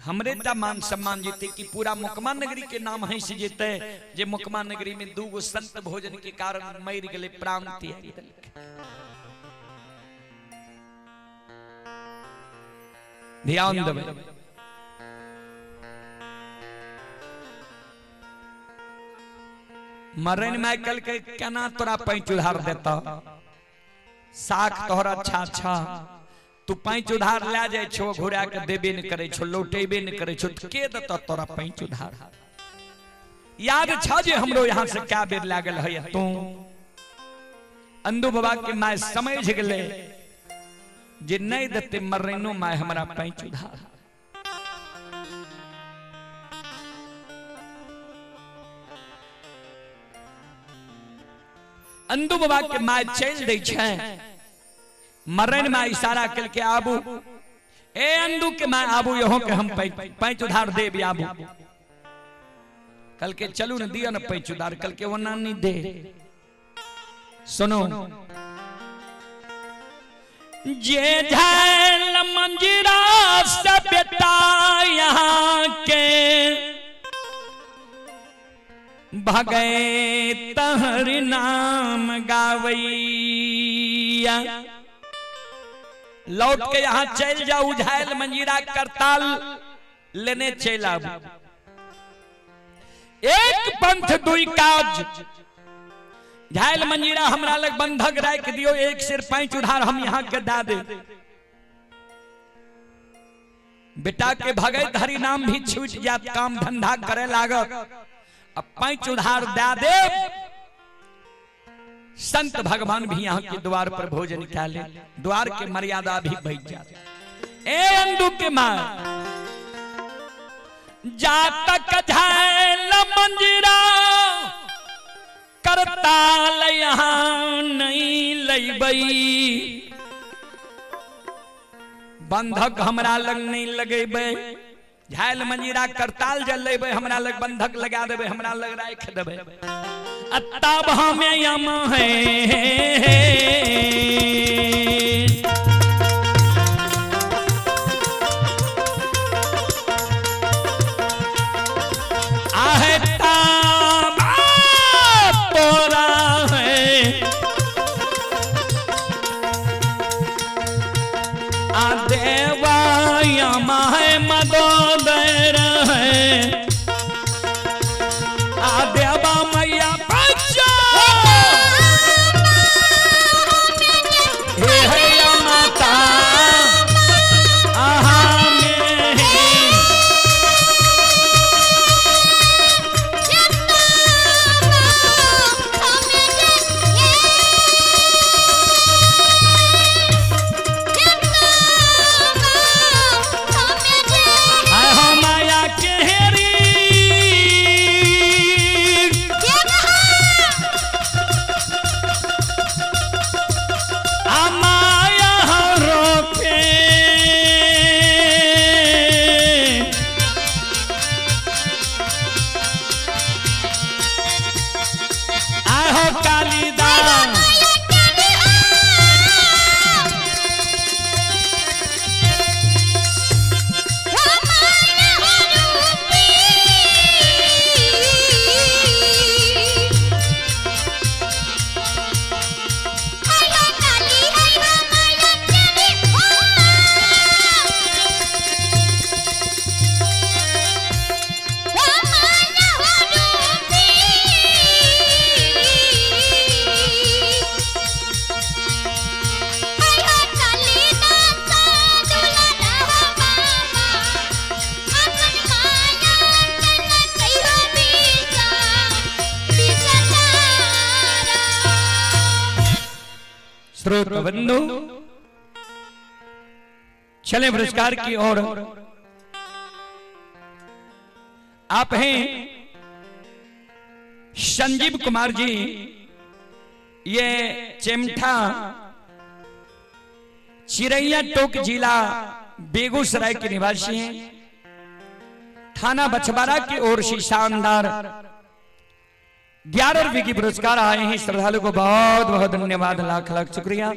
हमरे टा मान सम्मान जीते कि पूरा मुकमा नगरी के नाम है से जीते जे मुकमा नगरी में 2 गो संत भोजन के कारण मर गए, प्राण त्याग देलक। ध्यान देबै। मरन my कल के केना तोरा पैंच उधार देता, साख तोहरा अच्छा अच्छा, तू पैंच उधार ले जाय छो, घुरा के देबे न करे छो, लौटेबे न करे छो, के देता तोरा पैंच उधार? याद छ जे हमरो यहाँ से क्या बेर लागल है तू? अंधू बाबा के my समझ गेले जे नहीं देते मरनो my हमरा पैंच उधार। अंदू बाबा के माय चलि दै छै। मरन माय इशारा केलकै, आबू ए अंदू के माय, आबू यहो के हम पैंच उधार देब, आबू। कल के चलू न दिया न पैंच उधार। कल के वो नानी दे। सुनो, जे झैल मंजीरा सभ्यता यहाँ के भगे तहर नाम गावैया। लौट के यहाँ चल जाऊ, झायल मंजीरा करताल लेने चल आबू। एक पंथ दुई काज। झायल मंजीरा हमरा लग बंधक राख दियो, एक सिर पैंच उधार हम यहाँ के दा दे। बेटा के भगत हरि नाम भी छूट जात, काम धंधा करे लागत। अब पैंच उधार दा दे, संत भगवान भी यहाँ के द्वार पर भोजन खा ले, द्वार के मर्यादा भी बच जात। ए अंदू के मां, जातक झायल मंजीरा करताल यहाँ नहीं लैबई, बंधक हमरा लग नहीं लगेबै। झायल मंजीरा करताल जल लेबै, हमरा लग बंधक लगा देबै, हमरा लग राख देबै, तब हमें यम है। आहे ताबा तोरा है आ देवा यम है मदोदर है आ देवा मैया बच्चा हे हे या माता आहा में। आय हो माया के हेरी आ माया रोके आय हो कालिदास। स्रोत बंधु, चले पुरस्कार की ओर। आप हैं संजीव कुमार जी, ये चेमठा चिरैया टोक जिला बेगूसराय के निवासी हैं। थाना बछवाड़ा की ओर से शानदार 11 रुपए की पुरस्कार आए हैं। श्रद्धालु को बहुत बहुत धन्यवाद, लाख लाख शुक्रिया,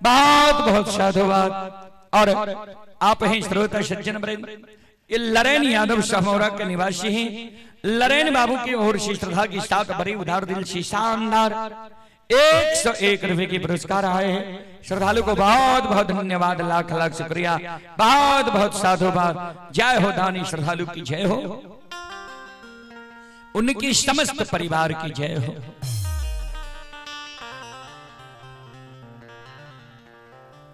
बहुत बहुत साधुवाद। और आप हैं श्रोता सज्जन वृंद, ये लरेन यादव समौरा के निवासी हैं। लरेन बाबू की ओर से श्रद्धा के साथ बड़ी उदार दिल से शानदार 101 रुपए की पुरस्कार आए हैं। श्रद्धालु को बहुत बहुत धन्यवाद, लाख लाख शुक्रिया, बहुत बहुत साधुवाद। जय हो दानी श्रद्धालु की जय हो, उनकी समस्त परिवार की जय हो।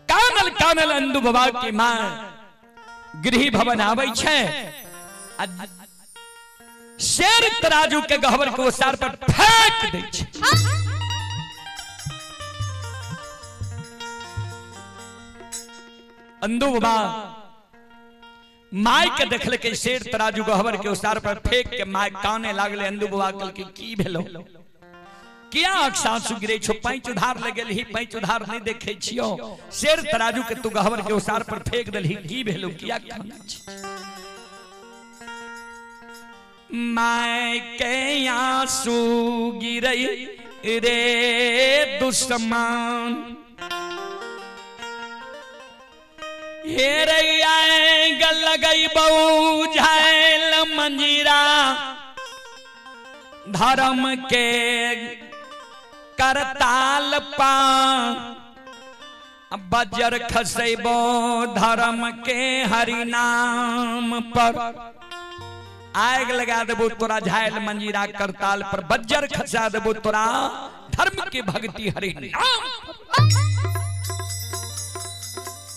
कानल कानल अंदु बाबा की मां गृह भवन आबै छै, आ शेर तराजू के गहबर के ओसार पर फेंक दै छै। अंदु बाबा my के देखलकै शेर तराजू गहबर के ओसार पर फेंक के my काने लागले। अंदु बाबा कहलकै की भेलो, किया आँख से आंसू गिरे छो? पैंच उधार ले गेलही, पैंच उधार नहीं देखे छियो। शेर तराजू के तू गहवर के उसार पर फेंक देलही, की भेलो, किया खाना छी? My के आंसू गिरई रे दुश्मन, हे रैया गल लगई बहु झायल मंजीरा, धर्म के करताल पा बजर खसेबो धर्म के हरि नाम पर। आग लगा देबो तोरा झायल मंजीरा करताल पर, बज्जर खसा देबो तोरा धर्म के भक्ति हरि नाम।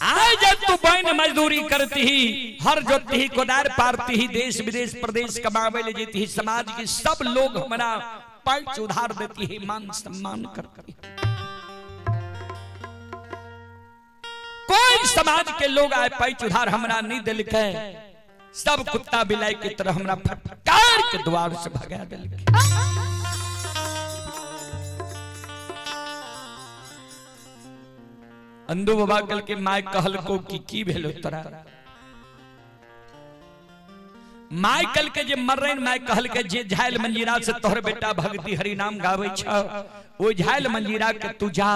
आज जब तू बहन मजदूरी करती ही, हर जोती ही, कोदार पारती ही, देश विदेश प्रदेश कमावे ले जेती ही, समाज के सब लोग हमारा पैंच उधार देती है, मान सम्मान करती है। कोई समाज के लोग आए पैंच उधार हमरा नहीं दिलके, सब कुत्ता बिलाई की तरह हमरा फटकार के द्वार से भगा दिलके। अंधु बाबा कल के my कहल को की भेलो तोरा? My कल के जे मरन, my कहल के जे झायल मंजीरा से तोहर बेटा भक्ति हरि नाम गावे छ, ओ झायल मंजीरा के तू जा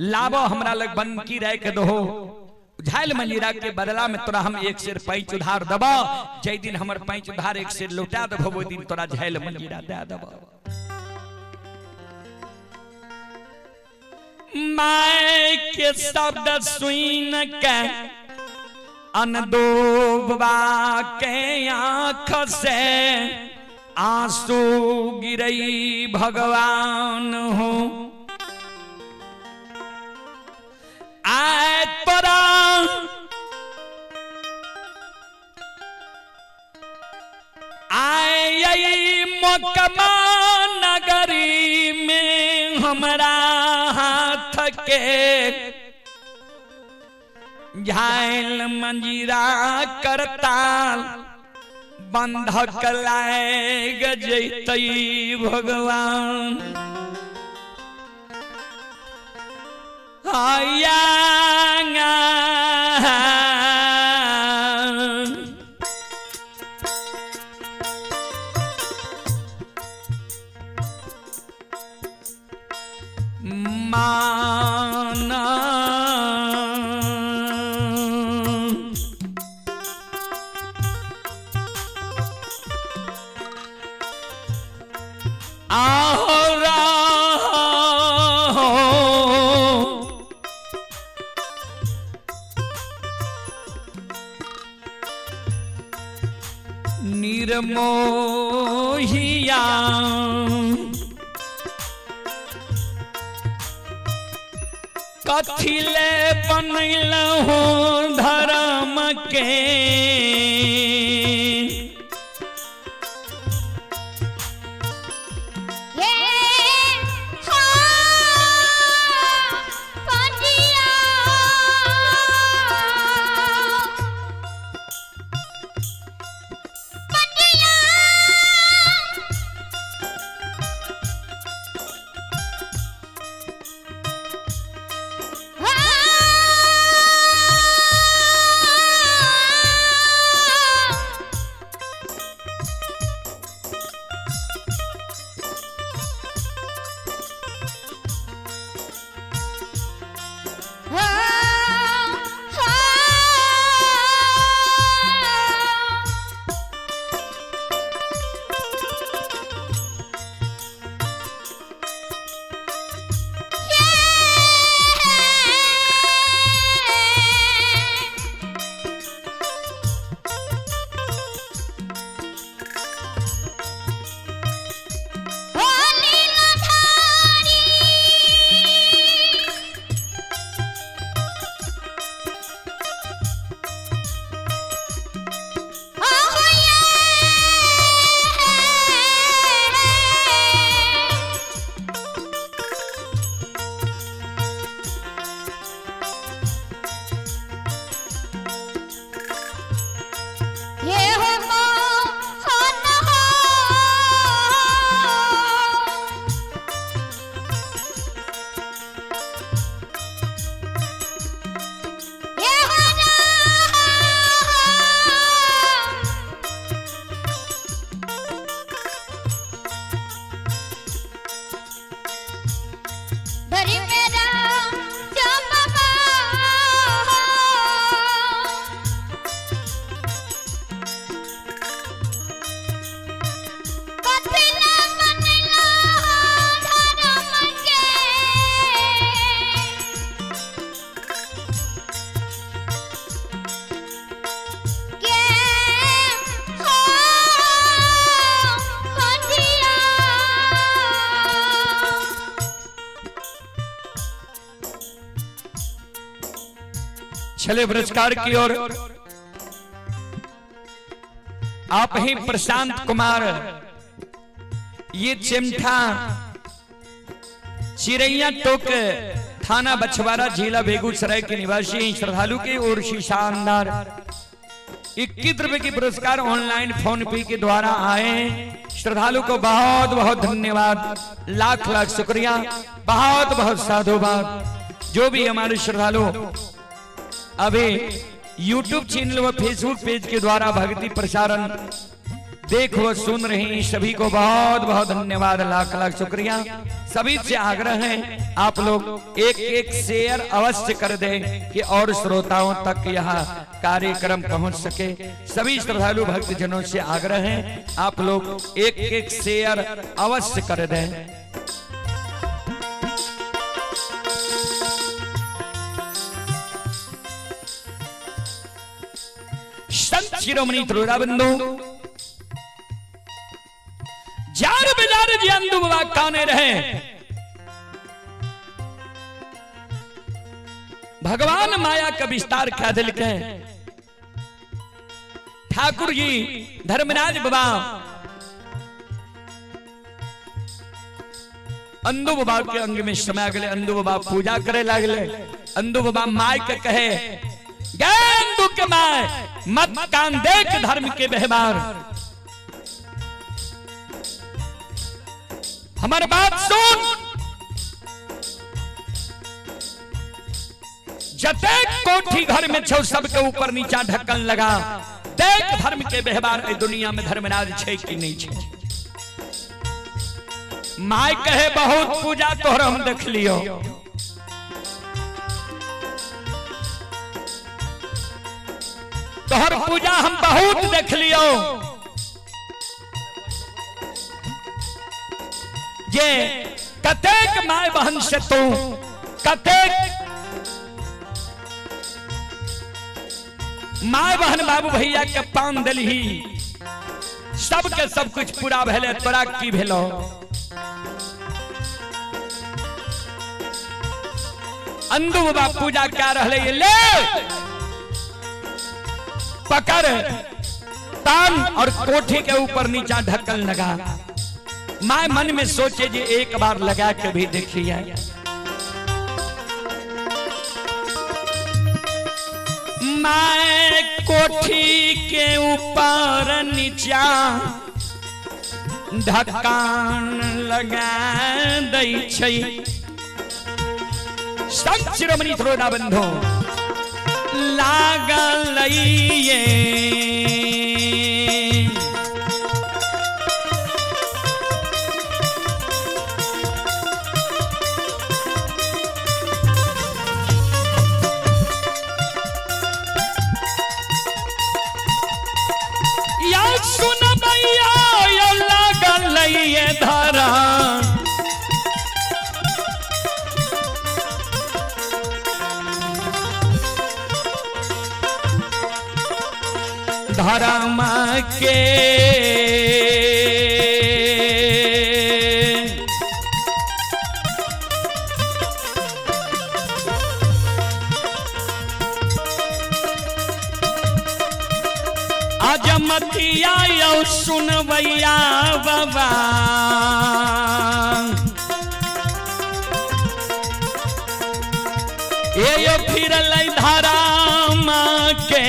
लाबो हमरा लग बनकी रह के दहो, झायल मंजीरा के बदला में तोरा हम एक शेर पैंच उधार दबा, जै दिन हमर पैंच उधार एक शेर लौटा देबो ओइ दिन तोरा झायल मंजीरा दे दबो। My के शब्द सुन के अनदोबा के आंख से आंसू गिरई भगवान हो। आय तोरा आय मोकमा नगरी में हमरा हाथ के झायल मंजीरा करताल बंधक लाग जैतई भगवान। आया माना आहो निर्मोहिया कथिले बनैलहु धर्म के, छले पुरस्कार की ओर आप ही प्रशांत कुमार, ये चिमठा चिरैया टोक थाना बछवारा जिला बेगूसराय के निवासी श्रद्धालु की ओर से शानदार 21 रुपए की पुरस्कार ऑनलाइन फोन पे के द्वारा आए। श्रद्धालु को बहुत बहुत धन्यवाद, लाख लाख शुक्रिया, बहुत बहुत साधुवाद। जो भी हमारे श्रद्धालु अभी YouTube channel व फेसबुक पेज के द्वारा भक्ति प्रसारण देख व सुन रहे हैं, सभी को बहुत बहुत धन्यवाद, लाख लाख शुक्रिया। सभी से आग्रह है आप लोग एक एक शेयर अवश्य कर दें कि और श्रोताओं तक यह कार्यक्रम पहुंच सके। सभी श्रद्धालु भक्तजनों से आग्रह है आप लोग एक एक शेयर अवश्य कर दें। संत शिरोमणि त्रिवरा बंधु जार बाजार जी अंदु बाबा काने रहे, भगवान माया का विस्तार क्या दिल के ठाकुर जी धर्मराज बाबा अंदु बाबा के अंग में समा गए। अंदु बाबा पूजा करे लागले। अंदु बाबा my के कहे, गए अंदु के my मत कान देख धर्म के व्यवहार, हमारे बात सुन, जते कोठी घर में छो सबके ऊपर नीचा ढक्कन लगा देख धर्म के व्यवहार, ए दुनिया में धर्मराज छे कि नहीं छे। My कहे बहुत पूजा तोहर हम देख लियो, तोहर पूजा हम बहुत देख लियो, जे कतेक my बहन से तू कतेक my बहन बाबू भैया के पान दिलही, सबके सब कुछ पूरा भेले, तोरा की भेलो। अंदू बाबा पूजा क्या रहले, ले पकड़ तान और कोठी के ऊपर नीचा ढक्कन लगा। My मन में सोचे जी एक बार लगा के भी देखिए। मैं कोठी के ऊपर नीचा ढक्कन लगा दै छै। संत शिरोमणि श्रोता बंधु लागल ये या सुन भैया या लागल ये धारा, धर्म के अजमतिया यौ सुनवैया बाबा, ये यो फिरल धर्म के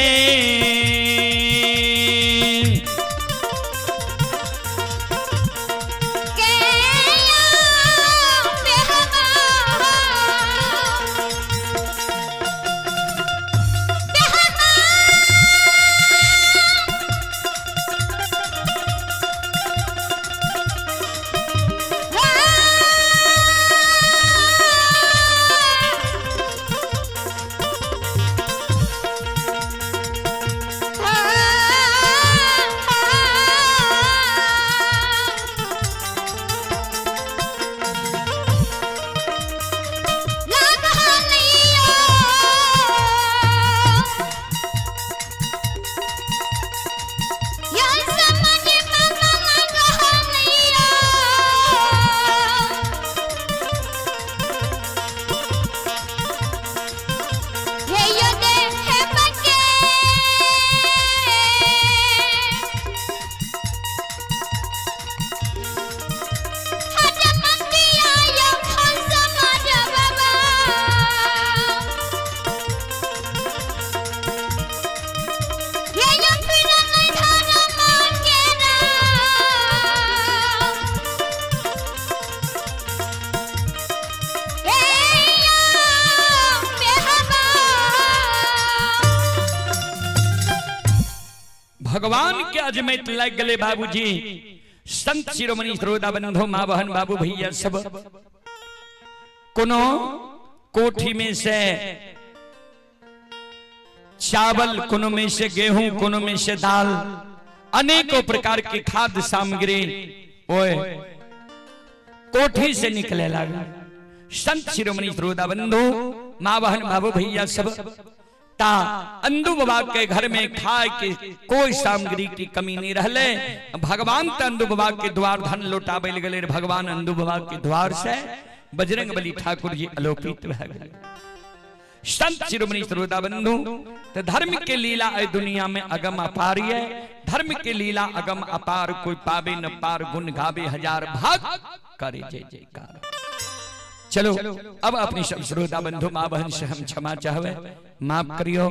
भगवान के अजमैत लागि गेलै बाबूजी। संत शिरोमणि श्रोता बंधु माँ बहन बाबू भैया सब, कोनो कोठी में से चावल, कोनो में से गेहूं, कोनो में से दाल, अनेकों प्रकार की खाद्य सामग्री ओए कोठी से निकले लगा। संत शिरोमणि श्रोता बंधु माँ बहन बाबू भैया सब, ता अंदू बाबा के घर में खाए के कोई सामग्री की कमी नहीं रहले। भगवान त अंदू बाबा के द्वार धन लौटाबे गेले, भगवान अंदू बाबा के द्वार से बजरंग बली ठाकुर जी अलोपित भए गेले। संत शिरोमणि श्रोता बंधु, तो धर्म के लीला ए दुनिया में अगम अपार है। धर्म के लीला अगम अपार, कोई पावे न पार, गुण गावे हजार भाग करे जय जयकार। चलो अब अपनी सब श्रोता बंधु माँ बहन से हम क्षमा चाहवे, माफ करियो।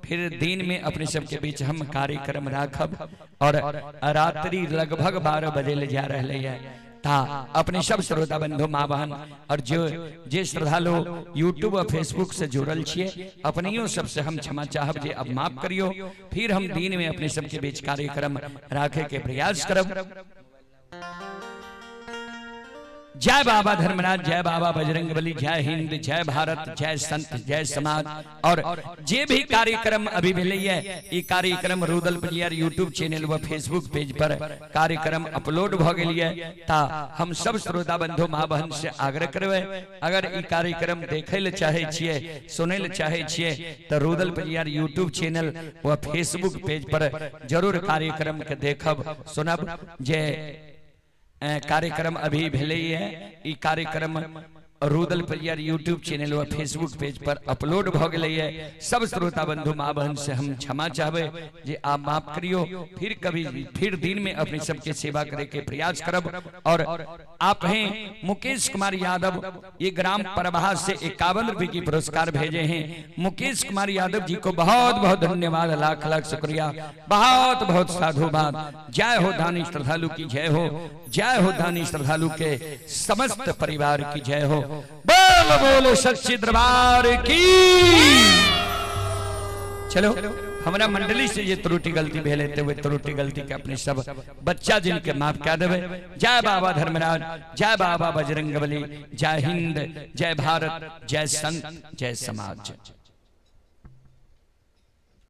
फिर दिन में अपने सबके बीच हम कार्यक्रम राखब और रात्रि लगभग 12 बजे ले जा रहे है। ता अपने सब श्रोता बंधु माँ बहन और जो जे श्रद्धालु यूट्यूब और फेसबुक से जुड़ल छिए, अपनियों सबसे हम क्षमा चाहब जे अब माफ करियो। फिर हम दिन में अपने सबके बीच कार्यक्रम राखे के प्रयास करब। जय बाबा धर्मराज, जय बाबा बजरंगबली, जय हिंद, जय भारत, जय संत, जय समाज। और जे भी कार्यक्रम अभी भेलै है, ई कार्यक्रम रुदल पजियार यूट्यूब चैनल व फेसबुक पेज पर कार्यक्रम अपलोड भ गेल है। ता हम सब श्रोता बंधु माँ बहन से आग्रह करबै, अगर ई कार्यक्रम देखे ले चाहे छिए, सुने ले चाहे छिए, तो रुदल पजियार यूट्यूब चैनल व फेसबुक पेज पर जरूर कार्यक्रम के देखब सुनब। जे कार्यक्रम अभी भेलै है, ई कार्यक्रम रुदल परियार यूट्यूब चैनल व फेसबुक पेज पर अपलोड भ गेलै है। सब श्रोता बंधु माँ बहन से हम क्षमा चाहबै जे आप माफ करियो। फिर कभी फिर दिन में अपने सबके सेवा करे के प्रयास करब। और आप हैं मुकेश कुमार यादव, ये ग्राम परवाहा से 51 रुपए की पुरस्कार भेजे हैं। मुकेश कुमार यादव जी को बहुत बहुत धन्यवाद, लाख लाख शुक्रिया, बहुत बहुत साधुवाद। जय हो दानी श्रद्धालु की जय हो, जय हो दानी श्रद्धालु के समस्त परिवार की जय हो। बोल बोलो सच्चे दरबार की। चलो हमारा मंडली से ये त्रुटि गलती भेल ते हुए त्रुटि गलती के अपने सब बच्चा जिनके माफ कर देवे। जय बाबा धर्मराज, जय बाबा बजरंगबली, जय हिंद, जय भारत, जय संत, जय समाज।